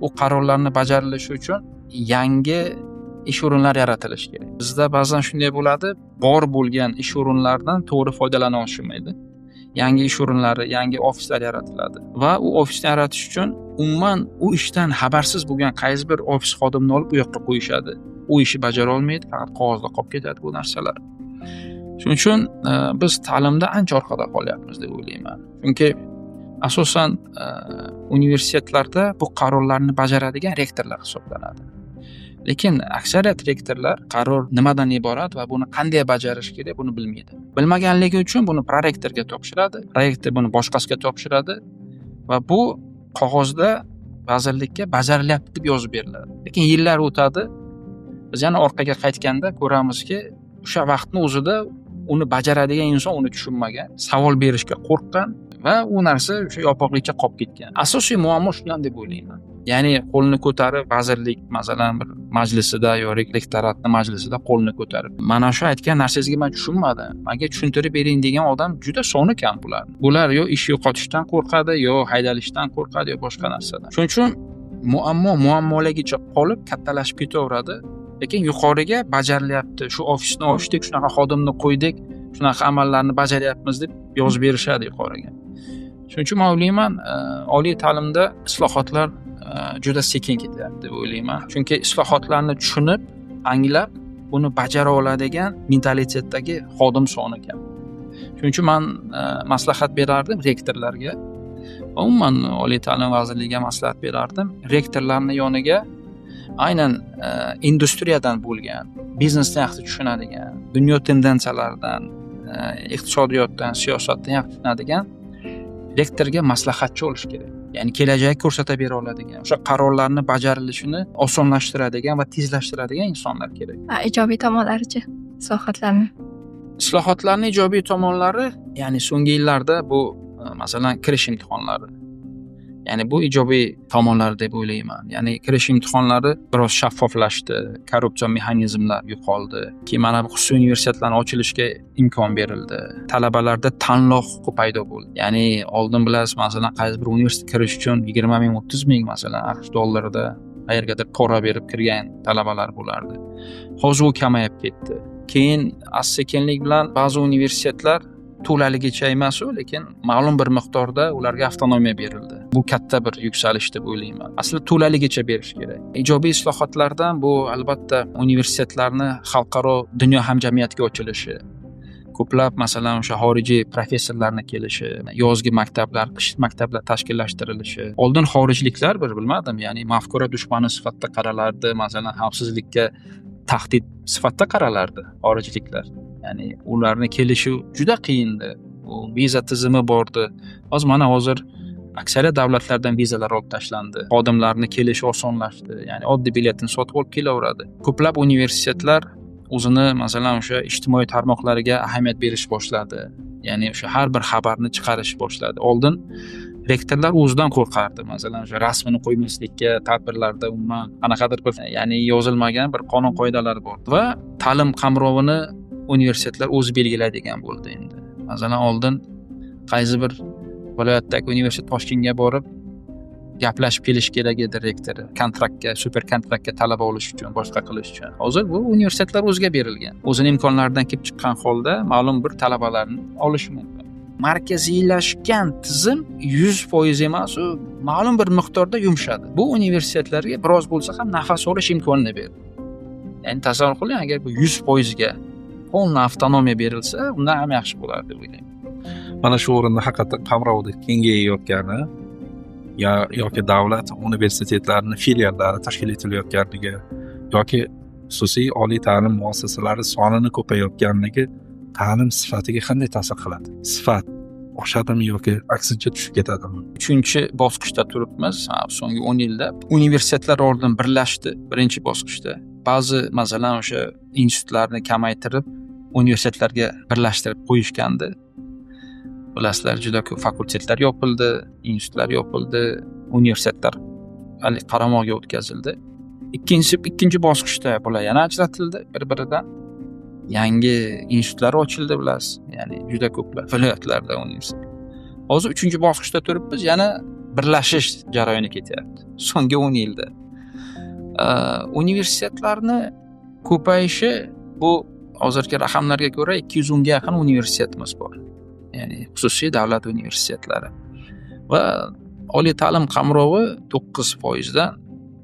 U qarorlarni bajarilishi uchun yangi ish o'rinlari yaratilishi kerak. Bizda ba'zan shunday bo'ladi, bor bo'lgan ish o'rinlaridan to'g'ri foydalana olishmaydi. Yangi ish o'rinlari, yangi ofislar yaratiladi va u ofisni yaratish uchun umuman u ishdan xabarsiz bo'lgan qaysi bir ofis xodimini olib u yoqqa qo'yishadi. U ishni bajara olmaydi, faqat qog'ozda qolib ketadi bu narsalar. Shuning uchun biz ta'limda ancha orqada qolyapmiz deb o'ylayman. Chunki asosan universitetlarda bu qarorlarni bajaradigan rektorlar hisoblanadi. Lekin aksariyat rektorlar qaror nimadan iborat va buni qanday bajarish kerak buni bilmaydi. Bilmaganligi uchun buni prorektorga topshiradi, prorektor buni boshqasiga topshiradi va bu qog'ozda vazirlikka bajarilyapti deb yozib beriladi. Lekin yillar o'tadi, biz yana orqaga qaytganda ko'ramizki, o'sha vaqtni o'zida uni bajaradigan inson uni tushunmagan, savol berishga qo'rqqan va u narsa o'sha yopiqlikcha qolib ketgan. Asosiy muammo shundan deb o'ylayman. Ya'ni qo'lini ko'tarib vazirlik masalan bir majlisida yo rektoratning majlisida qo'lini ko'tarib, mana shu aytgan narsangizga men tushunmadim, menga tushuntirib bering degan odam juda soni kam bular. Bular yo ish yo'qotishdan qo'rqadi, yo haydalishdan qo'rqadi, yo boshqa narsadan. Shuning uchun muammo muammoligicha qolib kattalashib ketaveradi. Lekin yuqoriga bajarilyapti, shu ofisni ochdik, shunaqa xodimni qo'ydik, shunaqa amallarni bajaryapmiz deb yozib berishadi yuqoriga. Shuning uchun men o'ylayman, oliy ta'limda islohotlar juda sekin ketyapti deb o'ylayman. Chunki islohotlarni tushunib, anglab, buni bajara oladigan mentalitetdagi xodim soni kam. Shuning uchun men maslahat berardim rektorlarga, umuman Oliy ta'lim vazirligiga maslahat berardim. Rektorlarning yoniga aynan industriyadan bo'lgan, biznesni yaxshi tushunadigan, dunyo tendensiyalaridan, iqtisodiyotdan, siyosatdan yaxshi tushunadigan rektorga maslahatchi bo'lish kerak. Ya'ni kelajak ko'rsata bera oladigan, o'sha qarorlarni bajarilishini osonlashtiradigan va tezlashtiradigan insonlar kerak. Ijobiy tomonlarichi islohotlarni? Islohotlarning ijobiy tomonlari, ya'ni so'nggi yillarda bu masalan kirish imtihonlari. Ya'ni bu ijobiy tomonlari deb o'ylayman. Ya'ni kirish imtihonlari biroz shaffoflashdi, korrupsion mexanizmlar yo'qoldi. Keyin mana bu xususiy universitetlarni ochilishiga imkon berildi. Talabalarda tanlov huquqi paydo bo'ldi. Ya'ni oldin bilasiz, masalan, qaysi bir universitetga kirish uchun 20 ming, 30 ming masalan AQSh dollarida qayergadir pora berib kirgan talabalar bo'lardi. Hozir u kamayib ketdi. Keyin asta-sekinlik bilan ba'zi universitetlar To'laligicha emas u, lekin ma'lum bir miqdorda ularga avtonomiya berildi. Bu katta bir yuksalish deb o'ylayman. Aslida to'laligicha berish kerak. Ijobiy islohotlardan bu albatta universitetlarni xalqaro dunyo hamjamiyatiga ochilishi. Ko'plab, masalan, o'sha xorijiy professorlarni kelishi, yozgi maktablar, qishki maktablar tashkillashtirilishi. Oldin xorijliklar bir bilmadim, ya'ni mafkura dushmani sifatida qaralardi, masalan, xavfsizlikka tahdid sifatida qaralardi xorijliklar. Ya'ni ularni kelishi juda qiyindi. U viza tizimi bordi. Hozir mana hozir aksariyat davlatlardan vizalar olib tashlandi. Xodimlarni kelishi osonlashdi. Ya'ni oddiy biletini sotib olib kelaveradi. Ko'plab universitetlar o'zini, masalan, o'sha ijtimoiy tarmoqlariga ahamiyat berish boshladi. Ya'ni o'sha har bir xabarni chiqarish boshladi. Oldin rektorlar o'zidan qo'rqardi. Masalan, o'sha rasmini qo'ymaslikka tadbirlarda umuman qanaqadir bir, ya'ni yozilmagan bir qonun qoidalar bor va ta'lim qamrovini universitetlar o'zi belgilaydigan bo'ldi endi. Masalan, oldin qaysi bir viloyatdagi universitet Toshkentga borib gaplashib kelish kerak edi rektori, kontraktga, super kontraktga talaba olish uchun, boshqa qilish uchun. Hozir bu universitetlar o'ziga berilgan. O'zini imkonlaridan kelib chiqqan holda ma'lum bir talabalarni olish mumkin. Markaziylashgan tizim 100% emas, u ma'lum bir miqdorda yumshadi. Bu universitetlarga biroz bo'lsa ham nafas olish imkonini berdi. Ya'ni tasavvur qiling, agar bu 100% ga polniy avtonomiya berilsa, undan ham yaxshi bo'lardi deb o'ylayman. Mana shu o'rinda haqiqatdan qamrovni kengayayotgani yoki davlat universitetlarining filiallari tashkil etilayotganligi yoki xususiy oliy ta'lim muassasalari sonini ko'payayotganligi ta'lim sifatiga qanday ta'sir qiladi? Sifat oshadimi yoki aksincha tushib ketadimi? Uchinchi bosqichda turibmiz. So'nggi 10 yilda universitetlar oldin birlashdi birinchi bosqichda. Ba'zi, masalan, o'sha institutlarni kamaytirib, universitetlarga birlashtirib qo'yishgandi. Bilasizlar, juda ko'p fakultetlar yopildi, institutlar yopildi, universitetlar qaramog'iga o'tkazildi. Ikkinchi bosqichda bular yana ajratildi bir-biridan. Yangi institutlar ochildi, bilasiz. Ya'ni juda ko'plab viloyatlarda universitet. Hozir uchinchi bosqichda turibmiz, yana birlashish jarayoni ketyapti. So'nggi 10 yilda. Universitetlarni ko'payishi bu hozirgi raqamlarga ko'ra 210 ga yaqin universitetimiz bor. Ya'ni xususiy davlat universitetlari. Va oliy ta'lim qamrovi 9% dan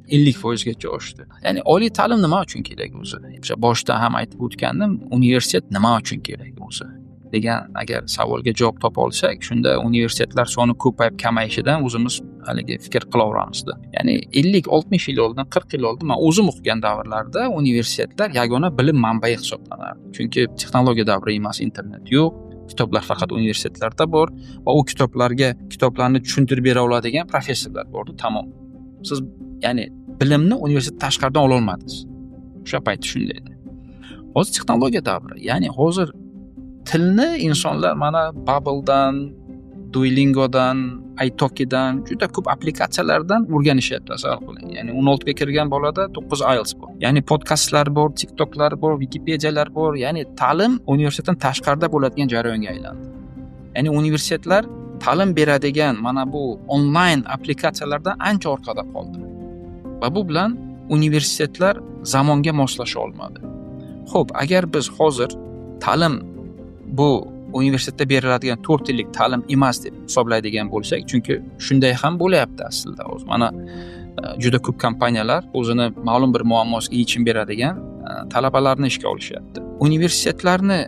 50% gacha oshdi. Ya'ni oliy ta'lim nima uchun kerak o'zi? O'sha boshda ham aytib o'tgandim, universitet nima uchun kerak o'zi degan agar savolga javob topa olsak, shunda universitetlar soni ko'payib kamayishidan o'zimiz haligi fikr qilaveramizda. Ya'ni 50-60 yil oldin, 40 yil oldin men o'zim o'qigan davrlarda universitetlar yagona bilim manbai hisoblanardi. Chunki texnologiya davri emas, internet yo'q. Kitoblar faqat universitetlarda bor va u kitoblarni tushuntirib bera oladigan professorlar bordi, tamom. Siz, ya'ni bilimni universitet tashqaridan ola olmadingiz. O'sha paytda shunday edi. Hozir texnologiya davri, ya'ni hozir tilni insonlar mana Babble'dan, Duolingo'dan, iTalki'dan, juda ko'p applikatsiyalardan o'rganishyapti, tasavvur qiling. Ya'ni 16 ga kirgan bolada 9 IELTS bor. Ya'ni podkastlar bor, TikToklar bor, Wikipedialar bor. Ya'ni ta'lim universitetdan tashqarida bo'ladigan jarayonga aylandi. Ya'ni universitetlar ta'lim beradigan mana bu onlayn applikatsiyalardan ancha orqada qoldi. Va bu bilan universitetlar zamonga moslasha olmadi. Xo'p, agar biz hozir ta'lim bu universitetda beriladigan 4 yillik ta'lim emas deb hisoblaydigan bo'lsak, chunki shunday ham bo'lyapti aslida. Hozir mana juda ko'p kompaniyalar o'zini ma'lum bir muammosiga yechim beradigan talabalarni ishga olishyapti. Universitetlarni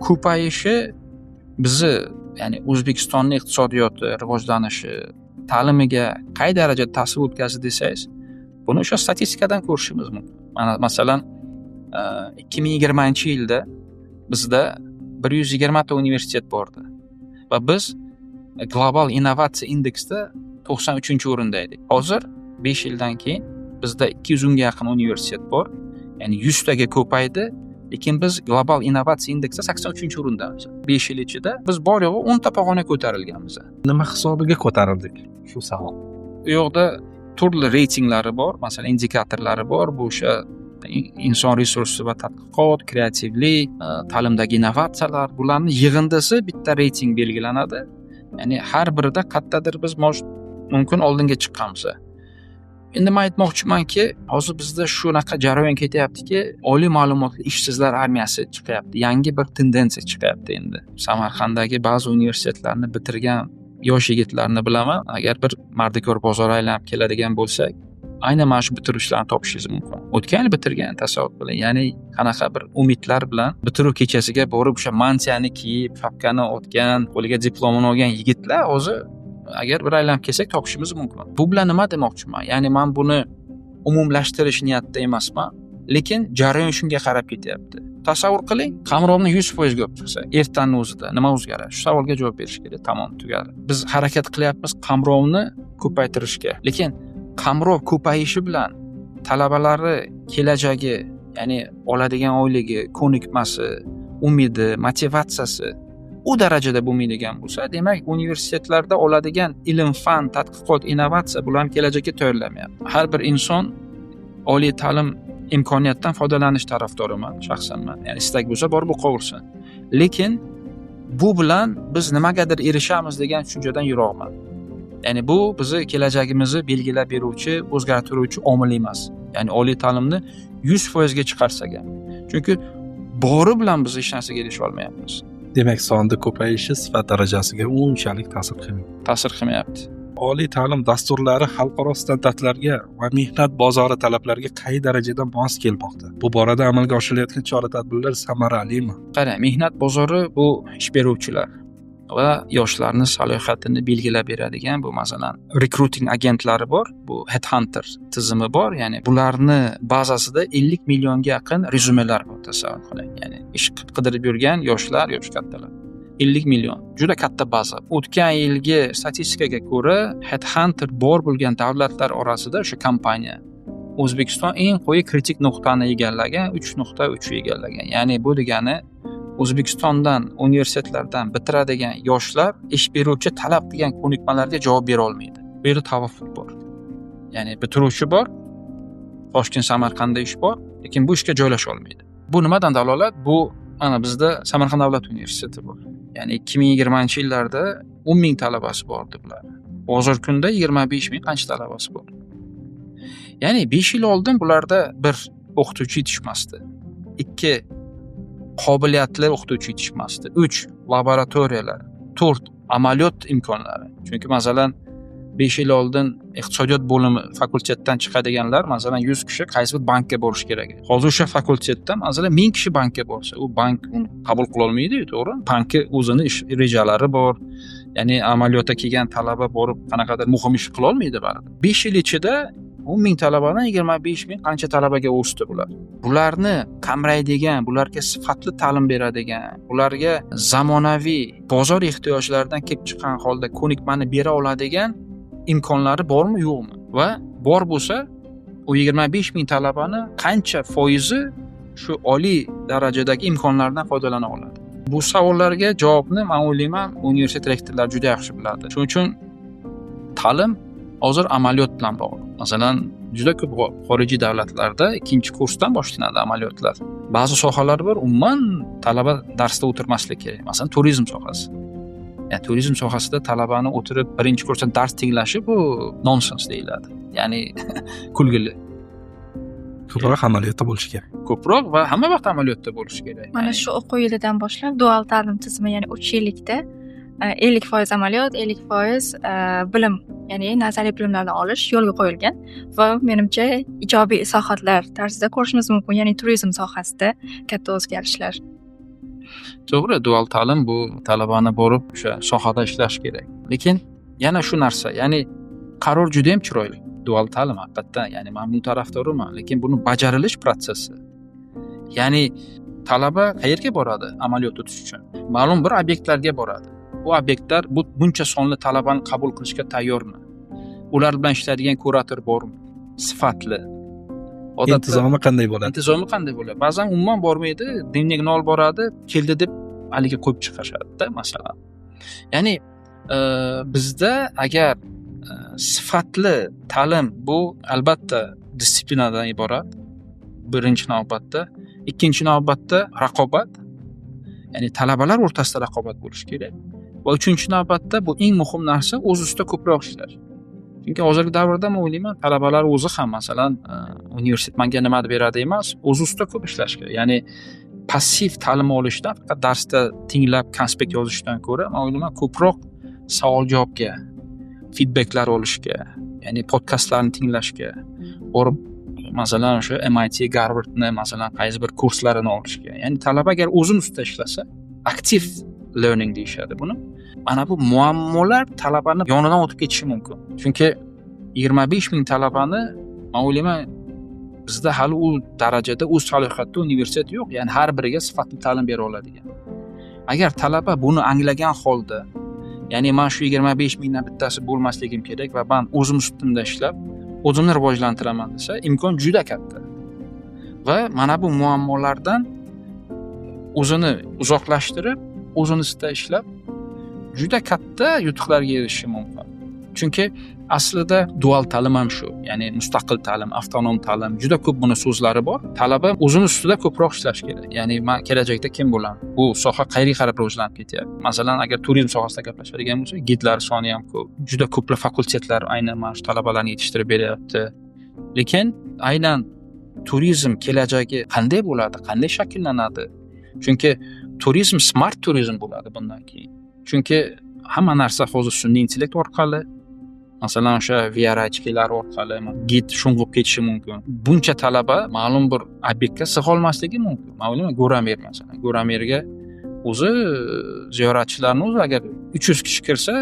ko'payishi bizni, ya'ni O'zbekistonning iqtisodiyoti rivojlanishi, ta'limiga qay darajada ta'sir o'tkazdi desangiz, buni o'sha statistikadan ko'rishimiz mumkin. Mana masalan, 2020-yilda bizda 120 ta universitet bordi va biz global innovatsiya indeksida 93-o'rinda edik. Hozir 5 yildan keyin bizda 210 ga yaqin universitet bor, ya'ni 100 taga ko'paydi, lekin biz global innovatsiya indeksida 83-o'rindamiz. 5 yil ichida biz bor yo'g'i 10 ta pog'ona ko'tarilganmiz. Nima hisobiga ko'tarildik? Shu savol. U yoqda turli reytinglari bor, masalan, indikatorlari bor. Bu o'sha inson resursi va tadqiqot, kreativlik, ta'limdagi innovatsiyalar, bularni yig'indisi bitta reyting belgilanadi. Ya'ni har birida qayerdadir biz mumkin oldinga chiqqanmiz. Endi men aytmoqchimanki, hozir bizda shunaqa jarayon ketyaptiki, oliy ma'lumotli ishsizlar armiyasi chiqyapti. Yangi bir tendensiya chiqyapti endi. Samarqanddagi ba'zi universitetlarni bitirgan yosh yigitlarni bilaman. Agar bir mardikor bozori aylanib keladigan bo'lsak, aynan mana shu bitiruvchilarni topishingiz mumkin. O'tgan yil bitirgan, tasavvur qiling. Ya'ni qanaqa bir umidlar bilan bitiruv kechasiga borib o'sha mantiyani kiyib, shapkani otgan, qo'liga diplomini olgan yigitlar hozir agar bir aylanib kelsak topishimiz mumkin. Bu bilan nima demoqchiman? Ya'ni men buni umumlashtirish niyatida emasman, lekin jarayon shunga qarab ketyapti. Tasavvur qiling, qamrovni 100% ga olib chiqsa, ertanning o'zida nima o'zgaradi? Shu savolga javob berish kerak. Tamom, tugadi. Biz harakat qilyapmiz qamrovni ko'paytirishga. Lekin qamrov ko'payishi bilan talabalari kelajagi, ya'ni oladigan oyligi, ko'nikmasi, umidi, motivatsiyasi u darajada bo'lmaydigan bo'lsa, demak universitetlarda oladigan ilm, fan, tadqiqot, innovatsiya bularni kelajakka tayyorlamayapti. Har bir inson oliy ta'lim imkoniyatdan foydalanish tarafdoriman shaxsan men. Ya'ni istak bo'lsa borib o'qiversin. Lekin bu bilan biz nimagadir erishamiz degan tushunchadan yiroqman. Ya'ni bu bizni kelajagimizni belgilab beruvchi, o'zgartiruvchi omil emas. Ya'ni oliy ta'limni 100% ga chiqarsak ham. Chunki bori bilan biz hech narsaga erisha olmayapmiz. Demak, sonda ko'payishi sifat darajasiga unchalik ta'sir qilmaydi. Ta'sir qilmayapti. Oliy ta'lim dasturlari xalqaro standartlarga va mehnat bozori talablariga qay darajada mos kelmoqda? Bu borada amalga oshirilayotgan chora-tadbirlar samaralimi? Qarang, mehnat bozori bu ish beruvchilar va yoshlarni salohiyatini belgilab beradigan, bu masalan rekruting agentlari bor, bu headhunter tizimi bor, ya'ni bularni bazasida 50 millionga yaqin rezyumelar bor, tasavvur qiling. Ya'ni ish qidirib yurgan yoshlar, yosh kattalar. 50 million. Juda katta baza. O'tgan yilgi statistikaga ko'ra, headhunter bor bo'lgan davlatlar orasida o'sha kompaniya O'zbekiston eng quyi kritik nuqtani egallagan, 3.3 egallagan. Ya'ni bu degani O'zbekistondan, universitetlardan bitiradigan yoshlar ish beruvchi talab qilgan ko'nikmalarga javob bera olmaydi. Bu yerda tavaffuq bor. Ya'ni bitiruvchi bor, Toshkent, Samarqandda ish bor, lekin bu ishga joylasha olmaydi. Bu nimadan dalolat? Bu mana bizda Samarqand davlat universiteti bor. Ya'ni 2020-yillarda 10 ming talabasi bor bular. Hozirgi kunda 25 ming qancha talabasi bor. Ya'ni 5 yil oldin bularda bir o'qituvchi yetishmasdi. 2 qobiliyatli o'qituvchi yetishmasdi. 3 laboratoriyalar, 4 amaliyot imkonlari. Chunki masalan 5 yil oldin iqtisodiyot bo'limi fakultetdan chiqadiganlar masalan 100 kishi qaysi bir bankka borish kerak edi. Hozir o'sha fakultetdan masalan 1000 kishi bankka borsa, u bank uni qabul qila olmaydi-yu, to'g'ri? Bankka o'zini ish rejalari bor. Ya'ni amaliyotga kelgan talaba borib qanaqadir muhim ish qila olmaydi baribir. 5 yil ichida 10 ming talabadan 25 ming qancha talabaga o'sdi bular. Bularni qamraydigan, bularga sifatli ta'lim beradigan, bularga zamonaviy bozor ehtiyojlaridan kelib chiqqan holda ko'nikmani bera oladigan imkonlari bormi, yo'qmi? Va bor bo'lsa, u 25 ming talabani qancha foizi shu oliy darajadagi imkonlardan foydalana oladi? Bu savollarga javobni men o'ylayman, universitet rektorlari juda yaxshi biladi. Shuning uchun ta'lim hozir amaliyot bilan bog'liq. Masalan, juda ko'p xorijiy davlatlarda ikkinchi kursdan boshlanadi amaliyotlar. Ba'zi sohalar bor, umuman talaba darsda o'tirmaslik kerak. Masalan, turizm sohasi. Ya'ni turizm sohasida talabani o'tirib birinchi kursdan dars tinglashi bu nonsens deyiladi. Ya'ni kulgili. Ko'proq amaliyotda bo'lishi kerak. Ko'proq va hamma vaqt amaliyotda bo'lishi kerak. Mana shu o'quv yilidan boshlab dual ta'lim tizimi, ya'ni 3 yillikda 50% amaliyot, 50% bilim, ya'ni nazariy bilimlarni olish yo'lga qo'yilgan va menimcha ijobiy islohotlar tarzida ko'rishimiz mumkin, ya'ni turizm sohasida katta o'zgarishlar. To'g'ri, dual ta'lim bu talabani borib o'sha sohada ishlash kerak. Lekin yana shu narsa, ya'ni qaror juda ham chiroyli. Dual ta'lim haqiqatdan, ya'ni men buning tarafdoriman, lekin buni bajarilish protsessi. Ya'ni talaba qayerga boradi amaliyot o'tish uchun? Ma'lum bir obyektlarga boradi. Bu obyektlar bu buncha sonli talabani qabul qilishga tayyormi? Ular bilan ishlaydigan kurator bormi? Sifatli. Odatda intizomi qanday bo'ladi? Intizomi qanday bo'ladi? Ba'zan umuman bormaydi, dnevnikni olib boradi, keldi deb haligi qo'yib chiqashadi-da, masalan. Ya'ni bizda agar sifatli ta'lim bu albatta disiplinadan iborat. Birinchi navbatda, ikkinchi navbatda raqobat, ya'ni talabalar o'rtasida raqobat bo'lishi kerak. Va uchinchi navbatda bu eng muhim narsa o'z ustida ko'proq ishlash. Chunki hozirgi davrda men o'ylayman, talabalar o'zi ham, masalan, universitet menga nima beradi emas, o'zi ustida ko'p ishlash kerak. Ya'ni passiv ta'lim olishdan, faqat darsda tinglab konspekt yozishdan ko'ra, men o'ylayman, ko'proq savol javobga, feedbacklar olishga, ya'ni podkastlarni tinglashga, borib, masalan, o'sha MIT, Garvardni, masalan, qaysi bir kurslarini olishga. Ya'ni talaba agar o'zini ustida ishlasa, active learning deyishadi buni. Mana bu muammolar talabani yonidan o'tib ketishi mumkin. Chunki 25 ming talabani, men o'ylayman, bizda hali u darajada, u salohiyatda universitet yo'q. Ya'ni har biriga sifatli ta'lim bera oladigan. Agar talaba buni anglagan holda, ya'ni men shu 25 mingdan bittasi bo'lmasligim kerak va men o'zim ustimda ishlab, o'zimni rivojlantiraman desa, imkon juda katta. Va mana bu muammolardan o'zini uzoqlashtirib, o'zini ustida ishlab, juda katta yutuqlarga erishishi mumkin. Chunki aslida dual ta'lim ham shu, ya'ni mustaqil ta'lim, avtonom ta'lim, juda ko'p buni so'zlari bor. Talaba o'zini ustida ko'proq ishlash kerak. Ya'ni men kelajakda kim bo'laman? Bu soha qayerga qarab rivojlanib ketyapti? Masalan, agar turizm sohasida gaplashadigan bo'lsak, gidlar soni ham ko'p. Juda ko'plab fakultetlar aynan mana shu talabalarni yetishtirib beryapti. Lekin aynan turizm kelajagi qanday bo'ladi? Qanday shakllanadi? Chunki turizm smart turizm bo'ladi bundan keyin. Chunki hamma narsa hozir sun'iy intellekt orqali, masalan, o'sha VR ochkilar orqali gid sho'ng'ib ketishi mumkin. Buncha talaba ma'lum bir obyektga sig'olmasligi mumkin. Men o'ylayman, Go'ramir, masalan, Go'ramirga o'zi ziyoratchilarni o'zi agar 300 kishi kirsa,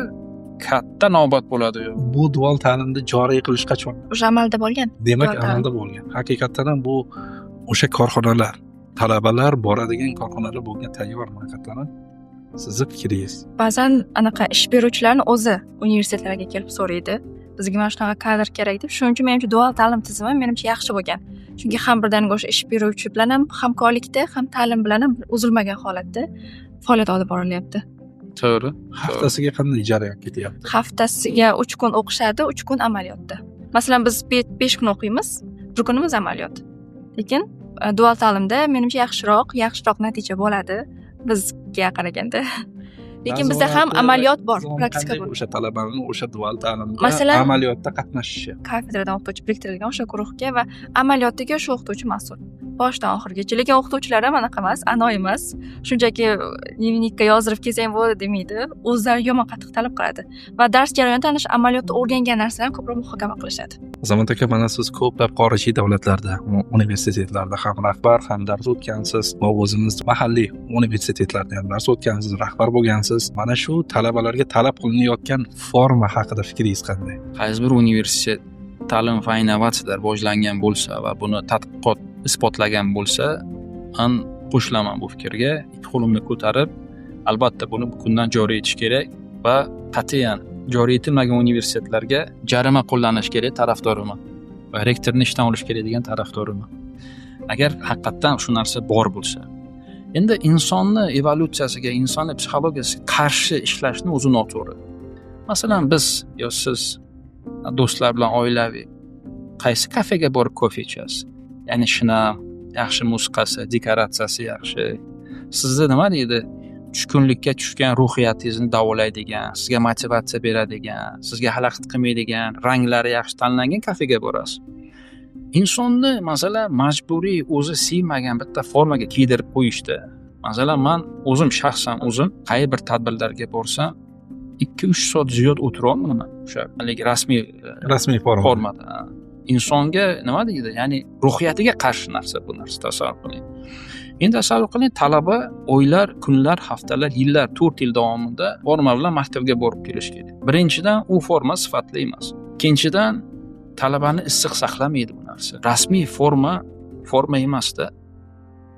katta navbat bo'ladi. Bu dual ta'limni joriy qilish qachon? O'sha amalda bo'lgan. Demak, amalda bo'lgan. Haqiqatan ham bu o'sha korxonalar, talabalar boradigan korxonalar bunga tayyormi haqiqatan ham? Sizni fikringiz? Ba'zan anaqa ish beruvchilarni o'zi universitetlarga kelib so'raydi. Bizga mana shunaqa kadr kerak deb. Shuning uchun menimcha dual ta'lim tizimi menimcha yaxshi bo'lgan. Chunki ham birdaniga o'sha ish beruvchi bilan ham hamkorlikda, ham ta'lim bilan ham uzilmagan holatda faoliyat olib borilyapti. To'g'ri. Haftasiga qanday jarayon ketyapti? Haftasiga 3 kun o'qishadi, 3 kun amaliyotda. Masalan, biz 5 kun o'qiymiz, 1 kunimiz amaliyot. Lekin dual ta'limda menimcha yaxshiroq natija bo'ladi bizga qaraganda. Lekin bizda ham amaliyot bor, praktika bor. O'sha talabaning o'sha dual ta'limda amaliyotda qatnashishi. Kafedradan o'qituvchi biriktirilgan o'sha guruhga va amaliyotdagi o'sha o'qituvchi mas'ul. Boshdan oxirigacha. Lekin o'qituvchilar ham anaqa emas, ano emas. Shunchaki dnevnikka yozdirib kelsang bo'ladi demaydi. O'zlari yomon qattiq talab qiladi. Va dars jarayonida ana shu amaliyotda o'rgangan narsalarni ko'proq muhokama qilishadi. Azamat aka, mana siz ko'plab xorijiy davlatlarda, universitetlarda ham rahbar, ham dars o'tgansiz va o'zimiz mahalliy universitetlarda ham dars o'tgansiz, rahbar bo'lgansiz. Mana shu talabalarga talab qilinayotgan forma haqida fikringiz qanday? Qaysi bir universitet ta'lim va innovatsiyalar rivojlangan bo'lsa va buni tadqiqot isbotlagan bo'lsa, men qo'shilaman bu fikrga. Ikki qo'limni ko'tarib, albatta buni bugundan joriy etish kerak va qat'iyan joriy etilmagan universitetlarga jarima qo'llanish kerak tarafdoriman va rektorni ishdan olish kerak degan tarafdoriman. Agar haqiqatdan shu narsa bor bo'lsa. Endi insonni evolyutsiyasiga, insonni psixologiyasiga qarshi ishlashni o'zi noto'g'ri. Masalan, biz yo siz do'stlar bilan oilaviy qaysi kafega borib kofe ichasiz? Ya'ni shinam, yaxshi musiqasi, dekoratsiyasi yaxshi. Sizni nima deydi? Tushkunlikka tushgan ruhiyatingizni davolaydigan, sizga motivatsiya beradigan, sizga xalaqit qilmaydigan, ranglari yaxshi tanlangan kafega borasiz. Insonni, masalan, majburiy o'zi sevmagan bitta formaga kiydirib qo'yishdi. Masalan, men o'zim shaxsan o'zim qay bir tadbirlarga borsam 2-3 soat ziyod o'tira olmayman. O'sha haligi rasmiy formada. Insonga nima deydi? Ya'ni ruhiyatiga qarshi narsa bu narsa, tasavvur qiling. Endi tasavvur qiling, talaba oylar, kunlar, haftalar, yillar, 4 yil davomida forma bilan maktabga borib kelish kerak. Birinchidan, u forma sifatli emas. Ikkinchidan, talabani issiq saqlamaydi bu narsa. Rasmiy forma forma emasda.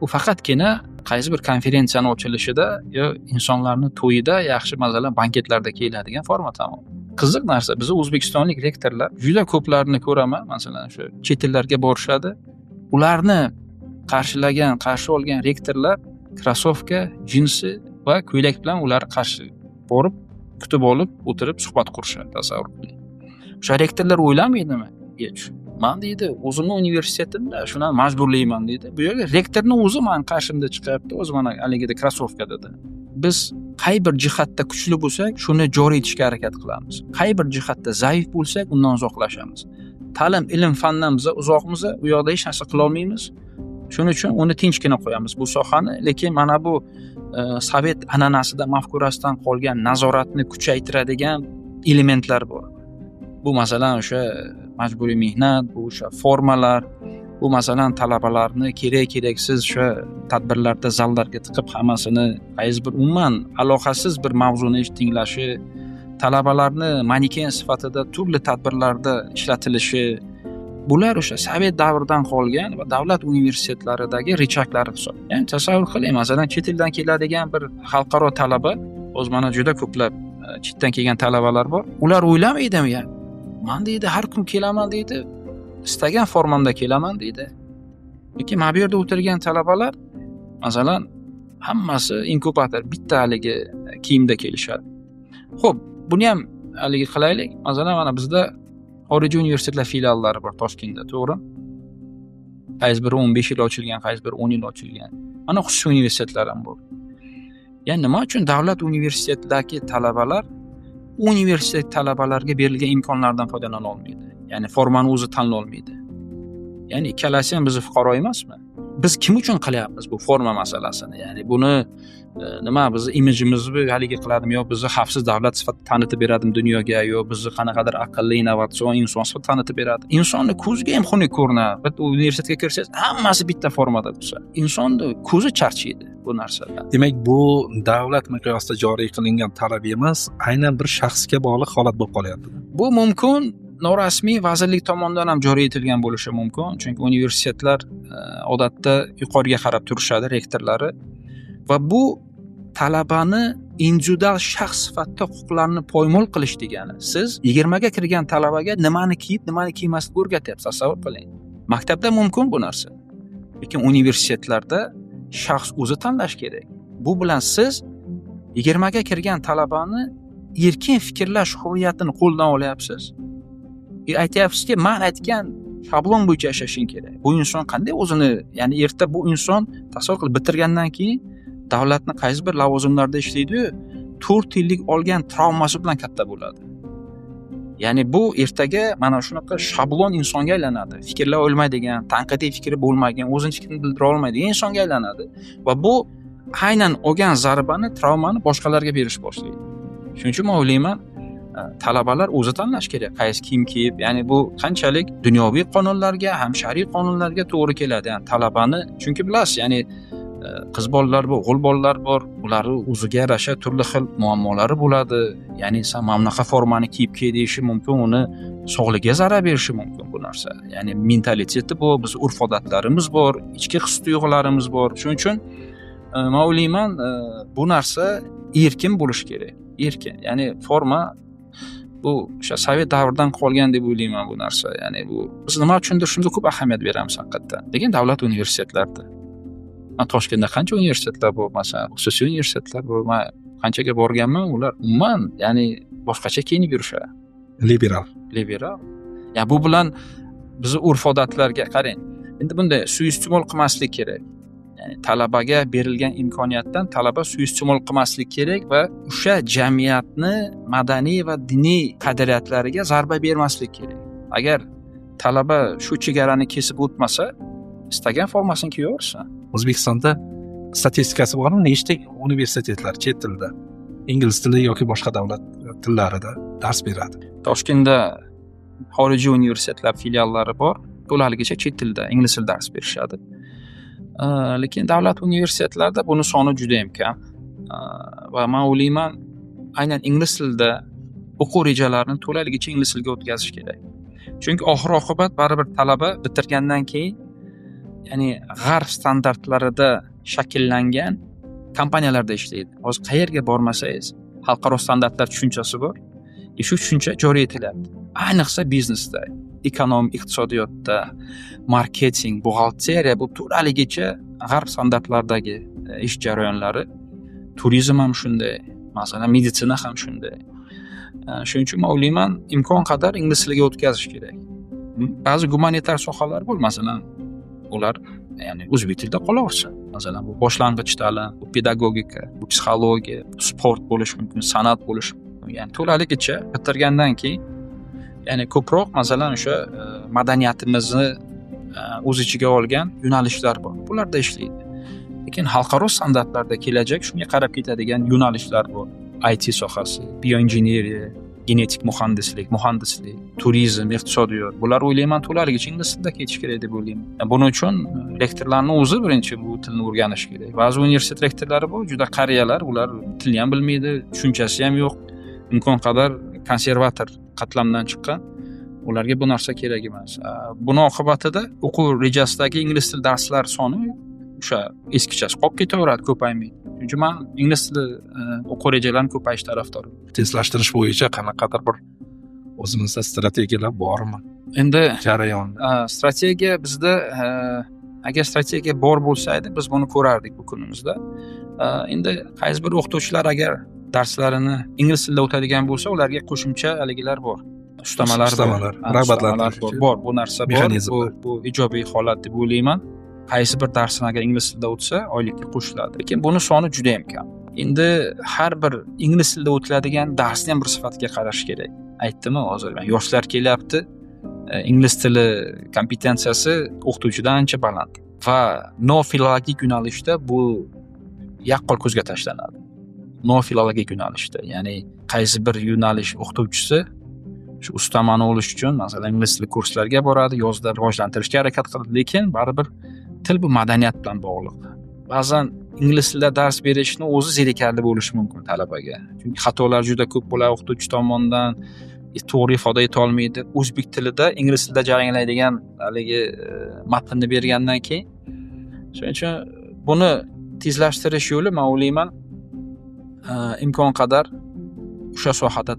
U faqatgina qaysi bir konferensiyaning ochilishida yo insonlarning to'yida yaxshi, masalan, banketlarda kiyiladigan forma tamom. Qiziq narsa, biz o'zbekistonlik rektorlar juda ko'plarini ko'raman, masalan, shu chet ellarga borishadi. Ularni qarshilagan, qarshi olgan rektorlar krossovka, jinsi va ko'ylak bilan ular qarshi borib, kutib olib, o'tirib suhbat qurishadi, tasavvur qiling. O'sha rektorlar o'ylamaydimi? Men deydi, o'zimni universitetimda shuni majburlayman deydi. Bu yerga rektorning o'zi men qarshimda chiqyapti, o'zi mana haligida krossovka dedi. Biz Qay bir jihatda kuchli bo'lsak, shuni joriy etishga harakat qilamiz. Qay bir jihatda zaif bo'lsak, undan uzoqlashamiz. Ta'lim, ilm, fandan biz uzoqmiz, u yoqda hech narsa qila olmaymiz. Shuning uchun uni tinchgina qo'yamiz bu sohani. Lekin mana bu sovet an'anasidan, mafkurasidan qolgan nazoratni kuchaytiradigan elementlar bor. Bu masalan o'sha majburiy mehnat, bu o'sha formalar, bu masalan talabalarni kerak-keraksiz o'sha tadbirlarda zallarga tiqib hammasini qaysi bir umuman aloqasiz bir mavzuni tinglashi, talabalarni maniken sifatida turli tadbirlarda ishlatilishi, bular o'sha sovet davridan qolgan va davlat universitetlaridagi richaklari hisoblanadi. Ya'ni tasavvur qiling, masalan, chet eldan keladigan bir xalqaro talaba, o'zi mana juda ko'plab chetdan kelgan talabalar bor. Ular o'ylamaydimi ya? Man deydi, har kun kelaman deydi, istagan formamda kelaman deydi. Lekin mana bu yerda o'tirgan talabalar, masalan, hammasi inkubator, bitta haligi kiyimda kelishadi. Xo'p, buni ham haligi qilaylik. Masalan, mana bizda xorijiy universitetlar filiallari bor Toshkentda, to'g'ri? Qaysi biri 15 yil ochilgan, qaysi biri 10 yil ochilgan. Mana xususiy universitetlar ham bor. Ya'ni nima uchun davlat universitetidagi talabalar universitet talabalarga berilgan imkonlardan foydalana olmaydi? Ya'ni formani o'zi tanlay olmaydi. Ya'ni ikkalasi ham bizni fuqaro emasmi? Biz kim uchun qilyapmiz bu forma masalasini? Ya'ni buni nima bizni imijimizni haligi qiladimi yo bizni xavfsiz davlat sifatida tanitib beradimi dunyoga, yo bizni qanaqadir aqlli, innovatsion inson sifatida tanitib beradi? Insonni ko'ziga ham xunuk ko'rinadi. Bitta universitetga kirsangiz, hammasi bitta formada bo'lsa, insonni ko'zi charchaydi bu narsadan. Demak, bu davlat miqyosida joriy qilingan talab emas, aynan bir shaxsga bog'liq holat bo'lib qolyapti. Bu mumkin norasmiy vazirlik tomonidan ham joriy etilgan bo'lishi mumkin, chunki universitetlar odatda yuqoriga qarab turishadi rektorlari va bu talabani individual shaxs sifatida huquqlarini poymol qilish degani. Siz 20 ga kirgan talabaga nimani kiyib, nimani kiymaslikni o'rgatyapsiz, tasavvur qiling. Maktabda mumkin bu narsa. Lekin universitetlarda shaxs o'zi tanlash kerak. Bu bilan siz 20 ga kirgan talabani erkin fikrlash hurriyatini qo'ldan olyapsiz. Aytyapsizki, men aytgan shablon bo'yicha yashashing kerak. Bu inson qanday o'zini, ya'ni erta bu inson tasavvur qilib bitirgandan keyin davlatni qaysi bir lavozimlarda ishlaydi-yu, 4 yillik olgan travmasi bilan katta bo'ladi. Ya'ni bu ertaga mana shunaqa shablon insonga aylanadi. Fikrlay olmaydigan, tanqidiy fikri bo'lmagan, o'zini fikrini bildira olmaydigan insonga aylanadi va bu aynan olgan zarbani, travmani boshqalarga berish boshlaydi. Shuning uchun men o'ylayman, talabalar o'zi tanlash kerak, qaysi kiyim kiyib, ya'ni bu qanchalik dunyoviy qonunlarga, ham shar'iy qonunlarga to'g'ri keladi. Ya'ni talabani, chunki bilasiz, ya'ni qiz bolalar bor, o'g'il bolalar bor, ularning o'ziga yarasha turli xil muammolari bo'ladi. Ya'ni sen mana bunaqa formani kiyib kel deyishi mumkin, uni sog'ligiga zarar berishi mumkin bu narsa. Ya'ni mentaliteti bu, biz urf-odatlarimiz bor, ichki his-tuyg'ularimiz bor. Shuning uchun men o'ylayman, bu narsa erkin bo'lishi kerak. Erkin, ya'ni forma bu o'sha sovet davridan qolgan deb o'ylayman bu narsa. Ya'ni bu biz nima uchundir shunga ko'p ahamiyat beramiz haqiqatdan. Lekin davlat universitetlarida, Toshkentda qancha universitetlar bor, masalan, xususiy universitetlar bor. Men qanchaga borganman, ular umuman, ya'ni boshqacha kiyinib yurishadi. Liberal. Liberal. Ya bu bilan bizni urf-odatlarga qarang. Endi bunday suiiste'mol qilmaslik kerak. Ya'ni talabaga berilgan imkoniyatdan talaba suiiste'mol qilmaslik kerak va o'sha jamiyatni madaniy va diniy qadriyatlariga zarba bermaslik kerak. Agar talaba shu chegarani kesib o'tmasa, istagan formasini kiyaversin. O'zbekistonda statistikasi bormi? Nechta universitetlar chet tilida, ingliz tili yoki boshqa davlat tillarida dars beradi? Toshkentda xorijiy universitetlar filiallari bor. To'laligicha chet tilda, ingliz tilida dars berishadi. Lekin davlat universitetlarida buni soni juda ham kam. Va men o'ylayman, aynan ingliz tilida o'quv rejalarini to'laligicha ingliz tiliga o'tkazish kerak. Chunki oxir-oqibat baribir talaba bitirgandan keyin, ya'ni g'arb standartlarida shakllangan kompaniyalarda ishlaydi. Hozir qayerga bormasangiz, xalqaro standartlar tushunchasi bor. Shu tushuncha joriy etilyapti. Ayniqsa biznesda, iqtisodiyotda, marketing, buxgalteriya bu to'laligicha g'arb standartlaridagi ish jarayonlari. Turizm ham shunday, masalan, meditsina ham shunday. Shuning uchun men o'ylayman, imkon qadar ingliz tiliga o'tkazish kerak. Ba'zi gumanitar sohalar bor, masalan, ular ya'ni o'zbek tilida qolaversin. Masalan, bu boshlang'ich ta'lim, bu pedagogika, bu psixologiya, sport bo'lishi mumkin, san'at bo'lishi mumkin. Ya'ni to'laligicha bitirgandan keyin, ya'ni ko'proq masalan o'sha madaniyatimizni o'z ichiga olgan yo'nalishlar bor. Bularda ishlaydi. Lekin xalqaro standartlarda kelajak shunga qarab ketadigan yo'nalishlar bor. IT sohasi, bioinjeneriya, genetik muhandislik, muhandislik, turizm, iqtisodiyot. Bular o'ylayman to'laligicha ingliz tilida ketishi kerak deb o'ylayman. Buning uchun rektorlarning o'zi birinchi bu tilni o'rganishi kerak. Ba'zi universitet rektorlari bor, juda qariyalar, ular tilni ham bilmaydi, tushunchasi ham yo'q. Imkon qadar konservator qatlamdan chiqqan. Ularga bu narsa kerak emas. Buni oqibatida o'quv rejasidagi ingliz tili darslar soni o'sha eskichasi qolib ketaveradi, ko'paymaydi. Shuning uchun man ingliz tili o'quv rejalarini ko'payish tarafdoriman. Tezlashtirish bo'yicha qanaqadir bir o'zimizda strategiyalar bormi? Endi jarayonda strategiya bizda, agar strategiya bor bo'lsa edi, biz buni ko'rardik bu kunimizda. Endi qaysi bir o'qituvchilar agar darslarini ingliz tilida o'tadigan bo'lsa, ularga qo'shimcha haligilar bor. Ustamalar bor. Rag'batlantirish bor, bu narsa bor. Bu ijobiy holat deb o'ylayman. Qaysi bir darsini agar ingliz tilida o'tsa, oylikka qo'shiladi. Lekin buni soni juda ham kam. Endi har bir ingliz tilida o'tiladigan darsni ham bir sifatiga qarash kerak. Aytdimmi hozir, yoshlar kelyapti, ingliz tili kompetensiyasi o'qituvchidan ancha baland va nofilologik yo'nalishda bu yaqqol ko'zga tashlanadi. Nofilologik yo'nalishda, ya'ni qaysi bir yo'nalish o'qituvchisi shu ustamani olish uchun masalan ingliz tili kurslariga boradi, yozda rivojlantirishga harakat qiladi, lekin baribir til bu madaniyat bilan bog'liq. Ba'zan ingliz tilida dars berishni o'zi zerikarli bo'lishi mumkin talabaga. Chunki xatolar juda ko'p bo'ladi o'qituvchi tomonidan, to'g'ri ifoda eta olmaydi. O'zbek tilida ingliz tilida jaranglaydigan haligi matnni bergandan keyin, shuning uchun buni tezlashtirish yo'li men o'ylayman, imkon qadar o'sha sohada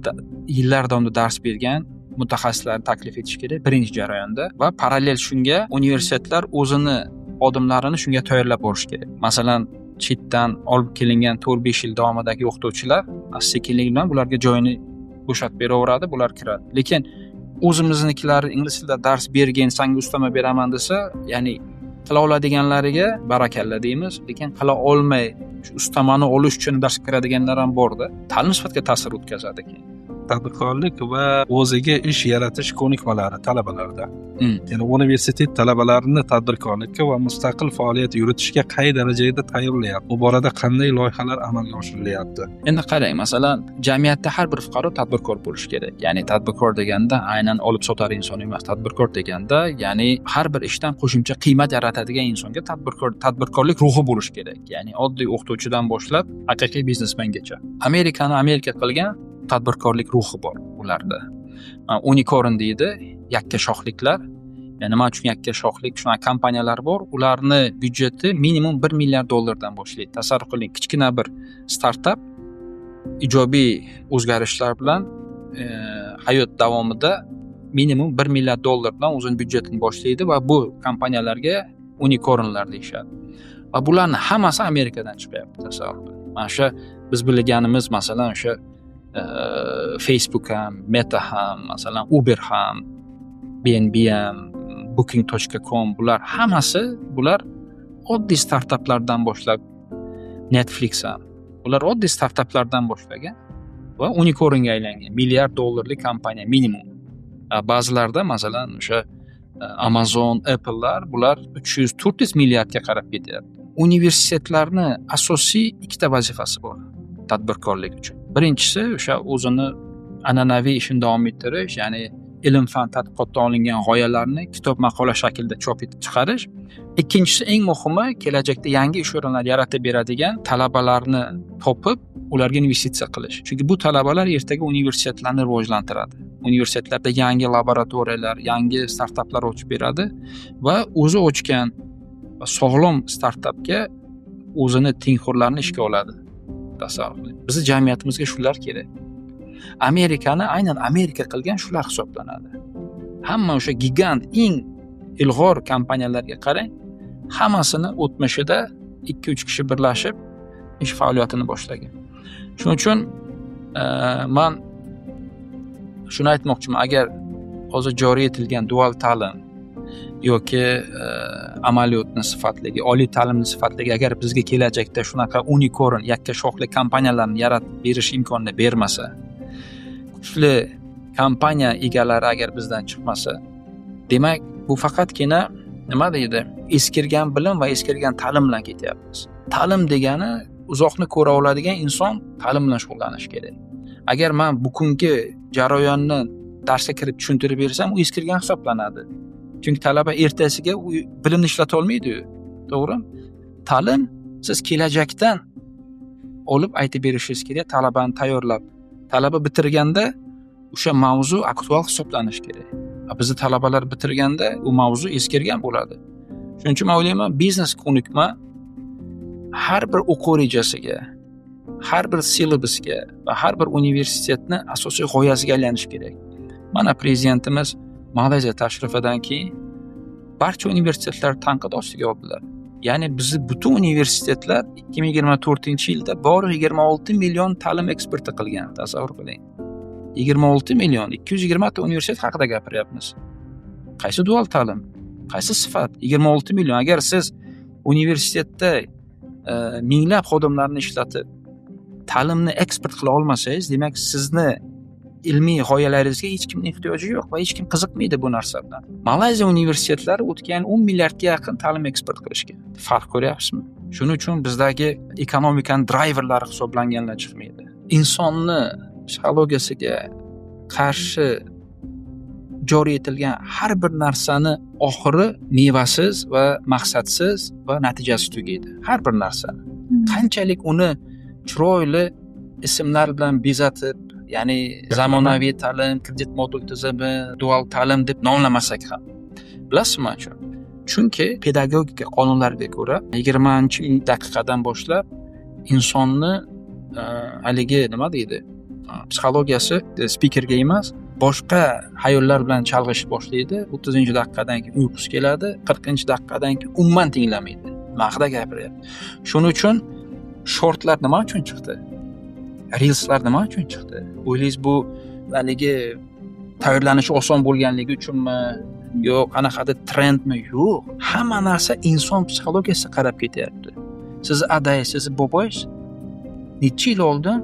yillar davomida dars bergan mutaxassislarni taklif etish kerak birinchi jarayonda va parallel shunga universitetlar o'zini xodimlarini shunga tayyorlab borish kerak. Masalan, chetdan olib kelingan 4-5 yil davomidagi o'qituvchilar sekinlik bilan bularga joyini bo'shatib beraveradi, bular kiradi. Lekin o'zimiznikilar ingliz tilida dars bergin, sanga ustama beraman desa, ya'ni qila oladiganlariga barakalla deymiz, lekin qila olmay shu ustamani olish uchun darsga kiradiganlar ham borda. Ta'lim sifatiga ta'sir o'tkazadi keyin. Tadbirkorlik va o'ziga ish yaratish ko'nikmalari talabalarda. Ya'ni universitet talabalarini tadbirkorlikka va mustaqil faoliyat yuritishga qay darajada tayyorlayapti? Bu borada qanday loyihalar amalga oshirilyapti? Endi qarang, masalan, jamiyatda har bir fuqaro tadbirkor bo'lishi kerak. Ya'ni tadbirkor deganda aynan olib sotar inson emas, tadbirkor deganda, ya'ni har bir ishdan qo'shimcha qiymat yaratadigan insonga tadbirkorlik ruhi bo'lishi kerak. Ya'ni oddiy o'qituvchidan boshlab haqiqiy biznesmengacha. Amerikani Amerika qilgan tadbirkorlik ruhi bor ularda. Unicorn deydi, yakka shohliklar. Ya'ni nima uchun yakka shohlik? Shunaqa kompaniyalar bor, ularni byudjeti minimum $1 milliard boshlaydi. Tasavvur qiling, kichkina bir startap ijobiy o'zgarishlar bilan hayot davomida minimum $1 milliard bilan o'zini byudjetini boshlaydi va bu kompaniyalarga unicornlar deyishadi. Va bularni hammasi Amerikadan chiqyapti, tasavvur qiling. Mana shu biz bilganimiz masalan o'sha Facebook ham, Meta ham, masalan Uber ham, BNB ham, Booking.com, bular hammasi bular oddiy startaplardan boshlab Netflix ham. Ular oddiy startaplardan boshlagan va unicornga aylangan, milliard dollarlik kompaniya minimum. Ba'zilarda masalan o'sha Amazon, Apple'lar bular 300-400 milliardga qarab ketyapti. Universitetlarni asosiy ikkita vazifasi bor tadbirkorlik uchun. Birinchisi o'sha o'zini an'anaviy ishini davom ettirish, ya'ni ilm fan tadqiqotdan olingan g'oyalarni kitob, maqola shaklida chop etib chiqarish. Ikkinchisi, eng muhimi, kelajakda yangi ish o'rinlari yaratib beradigan talabalarni topib, ularga investitsiya qilish. Chunki bu talabalar ertaga universitetlarni rivojlantiradi. Universitetlarda yangi laboratoriyalar, yangi startaplar ochib beradi va o'zi ochgan va sog'lom startapga o'zini tengqurlarini ishga oladi. Tasavvur qiling. Bizni jamiyatimizga shular kerak. Amerikani aynan Amerika qilgan shular hisoblanadi. Hamma o'sha gigant, eng ilg'or kompaniyalarga qarang, hammasini o'tmishida 2-3 kishi birlashib ish faoliyatini boshlagan. Shuning uchun men shuni aytmoqchiman, agar hozir joriy etilgan dual ta'lim yoki Amaliyotni sifatligi, oliy ta'limni sifatligi agar bizga kelajakda shunaqa unicorn, yakka shoxli kompaniyalarni yaratib berish imkonini bermasa, kuchli kompaniya egalari agar bizdan chiqmasa, demak, bu faqatgina nima deydi, eskirgan bilim va eskirgan ta'lim bilan ketyapmiz. Ta'lim degani uzoqni ko'ra oladigan inson ta'lim bilan shug'ullanishi kerak. Agar man bugungi jarayonni darsga kirib tushuntirib bersam, u eskirgan hisoblanadi. Chunki talaba ertasiga u bilimni ishlata olmaydi-yu. To'g'rimi? Ta'lim siz kelajakdan olib aytib berishingiz kerak, talabani tayyorlab. Talaba bitirganda o'sha mavzu aktual hisoblanishi kerak. Bizni talabalar bitirganda u mavzu eskirgan bo'ladi. Shuning uchun men o'ylayman, biznes ko'nikma har bir o'quv rejasiga, har bir syllabusga va har bir universitetni asosiy g'oyasiga aylanishi kerak. Mana prezidentimiz Malayziya tashrifidan keyin barcha universitetlar tanqid ostiga oldilar. Ya'ni bizni butun universitetlar 2024-yilda bor 26 million ta'lim eksporti qilgan, tasavvur qiling. 26 million, 220 ta universitet haqida gapiryapmiz. Qaysi dual ta'lim? Qaysi sifat? 26 million. Agar siz universitetda minglab xodimlarni ishlatib, ta'limni eksport qila olmasangiz, demak sizni ilmiy g'oyalaringizga hech kimning ehtiyoji yo'q va hech kim qiziqmaydi bu narsa bilan. Malayziya universitetlari o'tgan 10 milliardga yaqin ta'lim eksport qilishgan. Farq ko'ryapsizmi? Shuning uchun bizdagi ekonomikaning drayverlari hisoblanganlar chiqmaydi. Insonni psixologiyasiga qarshi joriy etilgan har bir narsani oxiri mevasiz va maqsadsiz va natijasiz tugaydi. Har bir narsani. Qanchalik uni chiroyli ismlar bilan bezatib, ya'ni zamonaviy ta'lim, kredit modul tizimi, dual ta'lim deb nomlamasak ham. Bilasizmi uchun? Chunki pedagogika qonunlariga ko'ra 20-daqiqadan boshlab insonni haligi nima deydi, psixologiyasi spikerga emas, boshqa hayollar bilan chalg'ish boshlaydi. 30-daqiqadan keyin uyqusi keladi, 40-daqiqadan keyin umuman tinglamaydi. Nima haqida gapiryapti? Shuning uchun shortlar nima uchun chiqdi? Reelslar nima uchun chiqdi? O'ylaysiz bu haligi tayyorlanishi oson bo'lganligi uchunmi? Yo'q, qanaqadir trendmi? Yo'q. Hamma narsa inson psixologiyasiga qarab ketyapti. Sizni adangiz, sizni boboyingiz necha yil oldin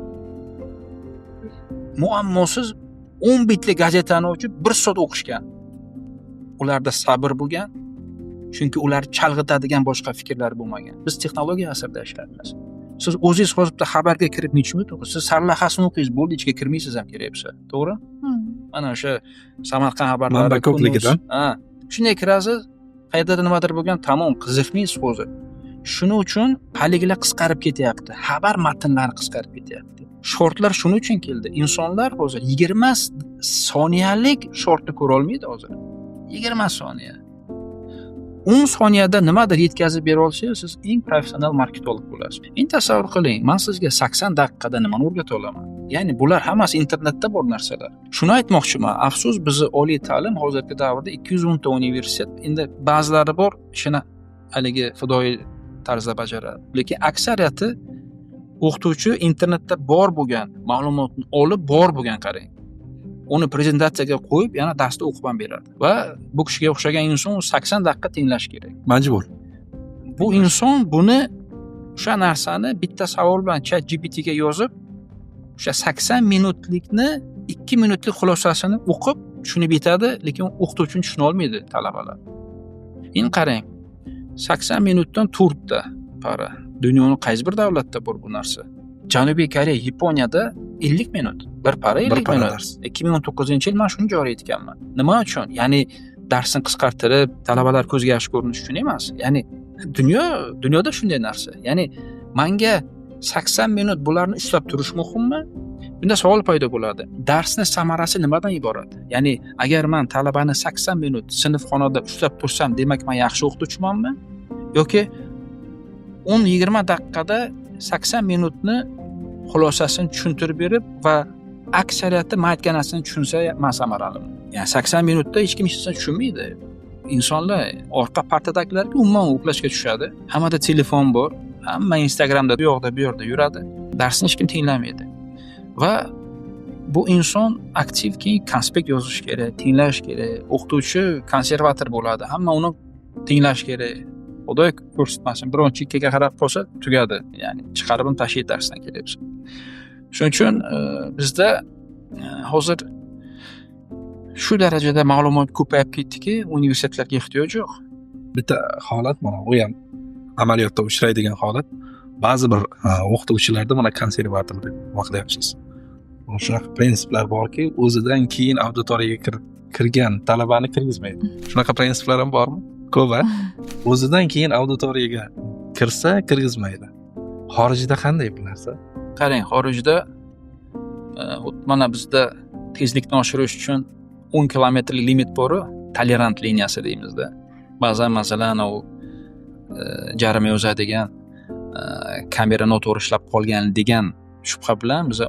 muammosiz 10 betli gazetani ochib 1 soat o'qishgan. Ularda sabr bo'lgan, chunki ular chalg'itadigan boshqa fikrlar bo'lmagan. Biz texnologiya asrida yashayapmiz. Siz o'zingiz hozir bitta xabarga kirib necha minut o'qiysiz? Siz sarlavhasini o'qiysiz, bo'ldi, ichiga kirmaysiz ham kerak bo'lsa, to'g'ri? Mana o'sha Samarqand xabarlari manba ko'pligidan. Ha, shunday kirasiz, qayerdadir nimadir bo'lgan, tamom, qiziqmaysiz hozir. Shuning uchun haligilar qisqarib ketyapti. Xabar matnlari qisqarib ketyapti. Shortlar shuning uchun keldi. Insonlar hozir 20 soniyalik shortni ko'ra olmaydi hozir. 20 soniya. 10 soniyada nimadir yetkazib bera olsangiz, siz eng professional marketolog bo'lasiz. Endi tasavvur qiling, men sizga 80 daqiqada nimani o'rgata olaman? Ya'ni bular hammasi internetda bor narsalar. Shuni aytmoqchiman, afsus bizni oliy ta'lim hozirgi davrda 210 ta universitet, endi ba'zilari bor, ishini haligi fidoyi tarzda bajaradi. Lekin aksariyati o'qituvchi internetda bor bo'lgan ma'lumotni olib, bor bo'lgan qarang. Uni prezentatsiyaga qo'yib, yana darsda o'qib ham beradi. Va bu kishiga o'xshagan inson 80 daqiqa tinglash kerak. Majbur. Bu inson buni o'sha narsani bitta savol bilan ChatGPT ga yozib, o'sha 80 minutlikni 2 minutlik xulosasini o'qib tushunib yetadi, lekin o'qituvchini tushuna olmaydi talabalar. Endi qarang, 80 minutdan 4 ta para. Dunyoning qaysi bir davlatda bor bu narsa? Janubiy Koreya, Yaponiyada 50 minut. Bir para 50 minut. 2019-yil men shuni joriy etganman. Nima uchun? Ya'ni darsni qisqartirib, talabalar ko'zga yaxshi ko'rinishi uchun emas. Ya'ni dunyoda shunday narsa. Ya'ni menga 80 minut bularni ushlab turish muhimmi? Bunda savol paydo bo'ladi. Darsni samarasi nimadan iborat? Ya'ni agar men talabani 80 minut sinfxonada ushlab tursam, demak men yaxshi o'qituvchimanmi? Yoki 10-20 daqiqada 80 minutni xulosasini tushuntirib berib va aksariyati men aytgan narsani tushunsa, men samaraliman. Ya'ni 80 minutda hech kim hech narsani tushunmaydi. Insonlar orqa partadagilarga umuman uxlashga tushadi. Hammada telefon bor, hamma Instagramda bu yoqda bu yerda yuradi. Darsni hech kim tinglamaydi. Va bu inson aktiv keyin konspekt yozish kerak, tinglash kerak. O'qituvchi konservator bo'ladi. Hamma uni Tinglash kerak. Xudo ko'rsatmasin, biron chekkaga qarab qolsa tugadi. Ya'ni chiqarib ham tashlaydi darsdan kerak bo'lsa. Shuning uchun bizda hozir shu darajada ma'lumot ko'payib ketdiki, universitetlarga ehtiyoj yo'q. Bitta holat mana, u ham amaliyotda uchraydigan holat. Ba'zi bir o'qituvchilarda mana konservator deb vaqlayapsiz. Shunaqa prinsiplar borki, o'zidan keyin auditoriyaga kirgan talabani kirgizmaydi. Shunaqa prinsiplar ham bormi? Ko'p, a? O'zidan keyin auditoriyaga kirsa kirgizmaydi. Xorijda qanday bu narsa? Qarang, xorijda mana bizda tezlikni oshirish uchun 10 kilometrlik limit boru, tolerant liniyasi deymizda. Ba'zan masalan u jarima yozadigan kamera noto'g'ri ishlab qolgan degan shubha bilan biza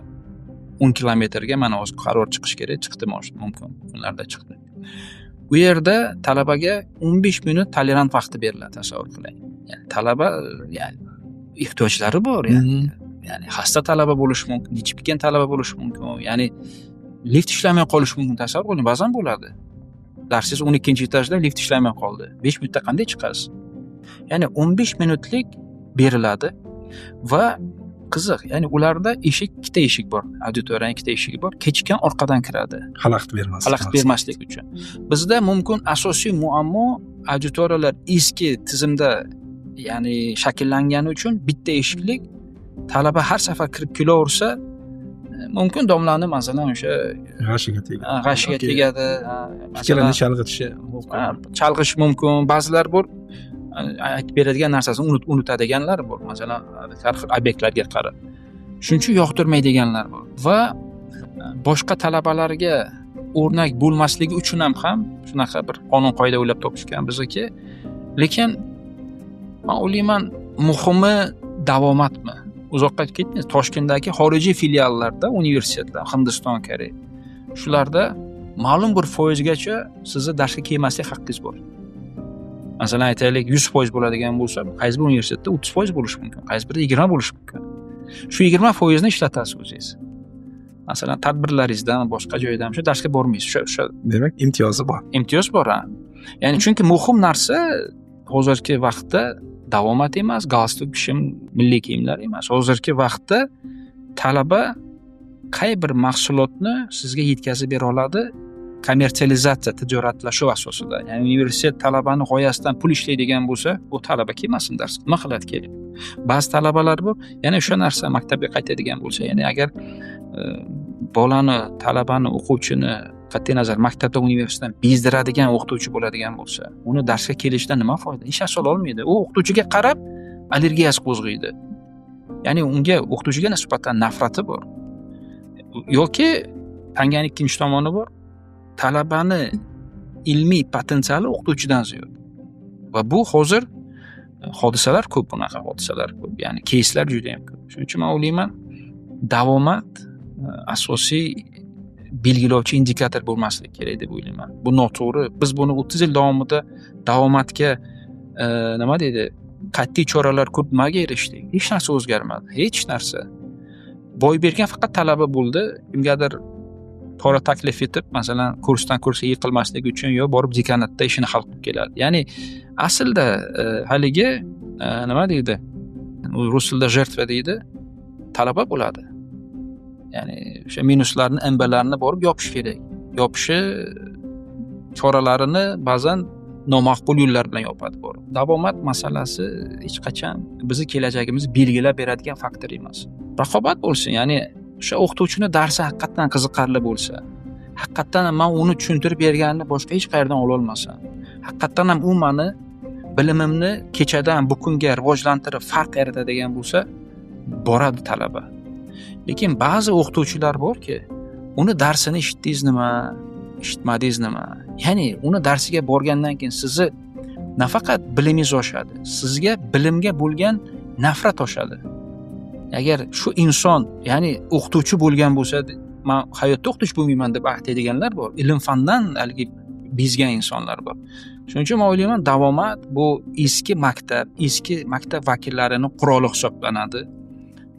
10 kilometrga mana hozir qaror chiqish kerak, chiqdi mumkin kunlarda chiqdi. U yerda talabaga 15 minut tolerant vaqti beriladi, tasavvur qiling. Ya'ni talaba, ya'ni ehtiyojlari bor, ya'ni xasta talaba bo'lishi mumkin, ichib ketgan talaba bo'lishi mumkin, ya'ni lift ishlamay qolishi mumkin, tasavvur qiling, ba'zan bo'ladi. Darsingiz 12-etajda lift ishlamay qoldi. 5 minutda qanday chiqasiz? Ya'ni 15 minutlik beriladi va qiziq, ya'ni ularda eshik, ikkita eshik bor, auditoriyaning ikkita eshigi bor, kechikkan orqadan kiradi. Xalaqit bermaslik. Xalaqit bermaslik uchun. Bizda mumkin asosiy muammo auditoriyalar eski tizimda, ya'ni shakllangani uchun bitta eshiklik, talaba har safar kirib kelaversa, mumkin domlani masalan o'sha g'ashiga tegadi. G'ashiga tegadi. Fikrini chalg'itishi mumkin. Chalg'ish mumkin. Ba'zilar bor, aytib beradigan narsasini unutadiganlar bor. Masalan, har xil obyektlarga qarab. Shuning uchun yoqtirmaydiganlar bor va boshqa talabalarga o'rnak bo'lmasligi uchun ham shunaqa bir qonun qoida o'ylab topishgan bizniki. Lekin men o'ylayman, muhimi davomatmi? Uzoqqa ketmaymiz. Toshkentdagi xorijiy filiallarda, universitetlar, Hindiston, Koreya, shularda ma'lum bir foizgacha sizni darsga kelmaslik haqqingiz bor. Masalan, aytaylik, 100% bo'ladigan bo'lsa, qaysi bir universitetda 30% bo'lishi mumkin, qaysi birida 20 bo'lishi mumkin. Shu 20% ni ishlatasiz o'zingiz. Masalan, tadbirlaringizdan, boshqa joydan shu darsga bormaysiz. O'sha demak, imtiyozi bor. Imtiyoz bor, ha. Ya'ni chunki muhim narsa hozirgi vaqtda davomat emas, galstuk, shim, milliy kiyimlar emas. Hozirgi vaqtda talaba qay bir mahsulotni sizga yetkazib bera oladi? Kommersializatsiya, tijoratlashuv asosida. Ya'ni universitet talabani g'oyasidan pul ishlaydigan bo'lsa, u talaba kelmasin darsga. Nima qiladi kelib? Ba'zi talabalar bor, yana o'sha narsa maktabga qaytadigan bo'lsa, ya'ni agar bolani, talabani, o'quvchini qat'iy nazar maktabda, universitetdan bezdiradigan o'qituvchi bo'ladigan bo'lsa, uni darsga kelishidan nima foyda? Hech narsa olmaydi. U o'qituvchiga qarab allergiyasi qo'zg'aydi. Ya'ni unga o'qituvchiga nisbatan nafrati bor. Yoki tanganing ikkinchi tomoni bor. Talabani ilmiy potensiali o'qituvchidan ziyod. Va bu hozir hodisalar ko'p, bunaqa hodisalar ko'p. Ya'ni keyslar juda ham ko'p. Shuning uchun men o'ylayman, davomat asosiy belgilovchi indikator bo'lmasligi kerak deb o'ylayman. Bu noto'g'ri. Biz buni 30 yil davomida davomatga nima deydi, qat'iy choralar ko'rib nimaga erishdik? Hech narsa o'zgarmadi. Hech narsa. Boy bergan faqat talaba bo'ldi. Kimgadir pora taklif etib, masalan, kursdan kursga yiqilmaslik uchun yo borib dekanatda ishini hal qilib keladi. Ya'ni aslida haligi nima deydi? Rus tilida жертва deydi, talaba bo'ladi. Ya'ni o'sha minuslarni, MBlarni borib yopish kerak. Yopishi choralarini ba'zan nomaqbul yo'llar bilan yopadi borib. Davomat masalasi hech qachon bizni kelajagimizni belgilab beradigan faktor emas. Raqobat bo'lsin, ya'ni o'sha o'qituvchini darsi haqiqatan qiziqarli bo'lsa, haqiqatan ham men uni tushuntirib berganini boshqa hech qayerdan ola olmasam, haqiqatan ham u meni bilimimni kechadan bugunga rivojlantirib farq yaratadigan bo'lsa, boradi talaba. Lekin ba'zi o'qituvchilar borki, uni darsini eshitdingiz nima, eshitmadingiz nima? Ya'ni uni darsiga borgandan keyin sizni nafaqat bilimingiz oshadi, sizga bilimga bo'lgan nafrat oshadi. Agar shu inson, ya'ni o'qituvchi bo'lgan bo'lsa, men hayotda o'qituvchi bo'lmayman deb aytadiganlar bor. Ilm fandan haligi bezgan insonlar bor. Shuning uchun men o'ylayman, davomat bu eski maktab vakillarining quroli hisoblanadi.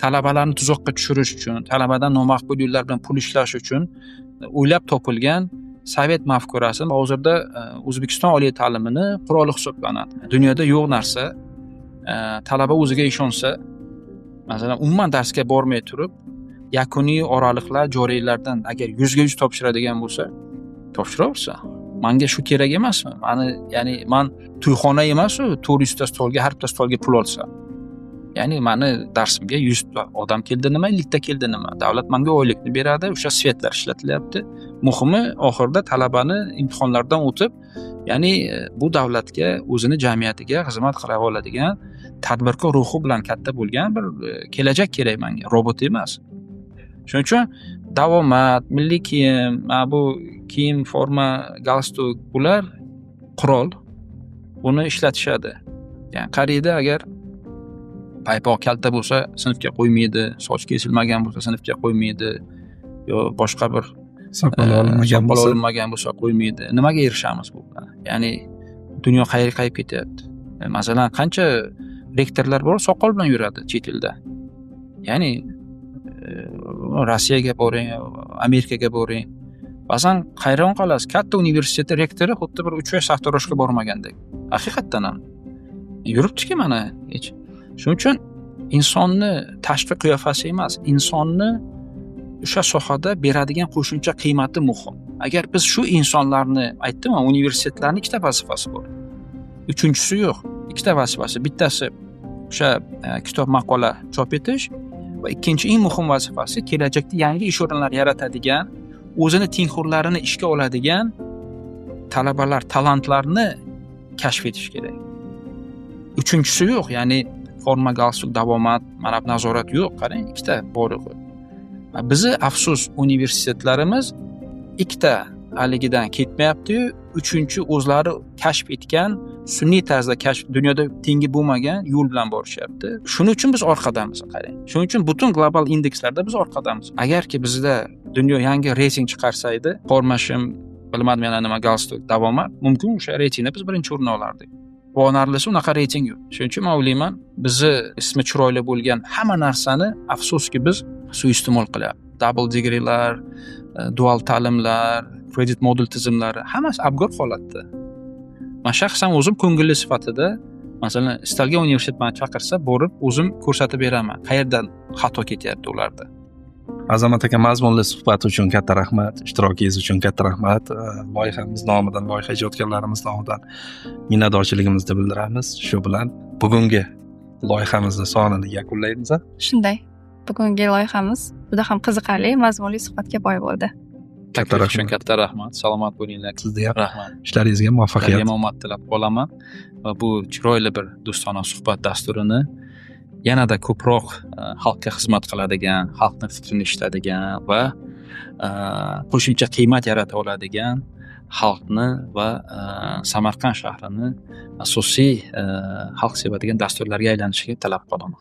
Talabalarni tuzoqqa tushirish uchun, talabadan nomaqbul yo'llar bilan pul ishlash uchun o'ylab topilgan Sovet mafkurasi hozirda O'zbekiston oliy ta'limini quroli hisoblanadi. Dunyoda yo'q narsa, talaba o'ziga ishonsa, masalan, umuman darsga bormay turib, yakuniy oraliqlar joriylardan agar 100ga 100 topshiradigan bo'lsa, topshiraversa. Manga shu kerak emasmi? Mani, ya'ni man to'yxona emas-u, 400 ta stolga, har bitta stolga pul olsa. Ya'ni mani darsimga 100 ta odam keldi nima, 50 ta keldi nima? Davlat manga oylikni beradi, o'sha свет lar ishlatilyapti. Muhimi oxirida talabani imtihonlardan o'tib, ya'ni bu davlatga, o'zini jamiyatiga xizmat qila oladigan tadbirkor ruhi bilan katta bo'lgan bir kelajak kerak menga, robot emas. Shuning uchun davomat, milliy kiyim, mana bu kiyim, forma, galstuk, bular qurol. Buni ishlatishadi. Ya'ni qariydi, agar paypoq kalta bo'lsa sinfga qo'ymaydi, soch kesilmagan bo'lsa sinfga qo'ymaydi, yo boshqa bir soqol olinmagan soqol bo'lsa olinmagan bo'lsa qo'ymaydi. Nimaga erishamiz bu bilan? Ya'ni dunyo qayerga qarab ketyapti? Masalan, qancha rektorlar bor, soqol bilan yuradi chet elda. Ya'ni Rossiyaga boring, Amerikaga boring. Ba'zan hayron qolasiz. Katta universitet rektori xuddi bir 3 oy sartaroshga bormagandek. Haqiqatdan ham. Yuribdiki mana hech. Shuning uchun insonni tashqi qiyofasi emas, insonni o'sha sohada beradigan qo'shimcha qiymati muhim. Agar biz shu insonlarni, aytdim, universitetlarning ikkita vazifasi bor. Uchinchisi yo'q. Ikkita vazifasi. Bittasi o'sha kitob, maqola chop etish va ikkinchi eng muhim vazifasi kelajakda yangi ish o'rinlari yaratadigan, o'zini tengqurlarini ishga oladigan talabalar, talantlarni kashf etish kerak. Uchinchisi yo'q, ya'ni forma, galstuk, davomat, mana bu nazorat yo'q. Qarang, ikkita bor yo'q. Bizni afsus universitetlarimiz ikkita haligidan ketmayapti-yu, uchinchi o'zlari kashf etgan, sun'iy tarzda kashf, dunyoda tengi bo'lmagan yo'l bilan borishyapti. Shuning uchun biz orqadamiz, qarang. Shuning uchun butun global indekslarda biz orqadamiz. Agarki bizda dunyo yangi reyting chiqarsa edi, forma shim, bilmadim yana nima, galstuk, davomat, mumkin o'sha reytingda biz birinchi o'rinni olardik. Quvonarlisi unaqa reyting yo'q. Shuning uchun men o'ylayman, bizni ismi chiroyli bo'lgan hamma narsani afsuski biz suiiste'mol qilyapmiz. Double degreelar, dual ta'limlar, kredit modul tizimlari hammasi abgor holatda. Men shaxsan o'zim ko'ngilli sifatida, masalan, istalgan universitet meni chaqirsa, borib o'zim ko'rsatib beraman, qayerdan xato ketyapti ularda. Azamat aka, mazmunli suhbat uchun katta rahmat, ishtirokingiz uchun katta rahmat. Loyihamiz nomidan, loyiha ijodkorlarimiz nomidan minnatdorchiligimizni bildiramiz. Shu bilan bugungi loyihamizni sonini yakunlaymiz. Shunday. Bugungi loyihamiz juda ham qiziqarli, mazmunli suhbatga boy bo'ldi. Katta Taklif uchun rahmat. katta rahmat. Salomat bo'linglar. Sizga ham Rahmat. ishlaringizga muvaffaqiyat. Sizlarga omad tilab qolaman va bu chiroyli bir do'stona suhbat dasturini yanada ko'proq xalqqa xizmat qiladigan, xalqni fikrini eshitadigan va qo'shimcha qiymat yarata oladigan xalqni va Samarqand shahrini asosiy xalq sevadigan dasturlarga aylanishiga tilab qolaman.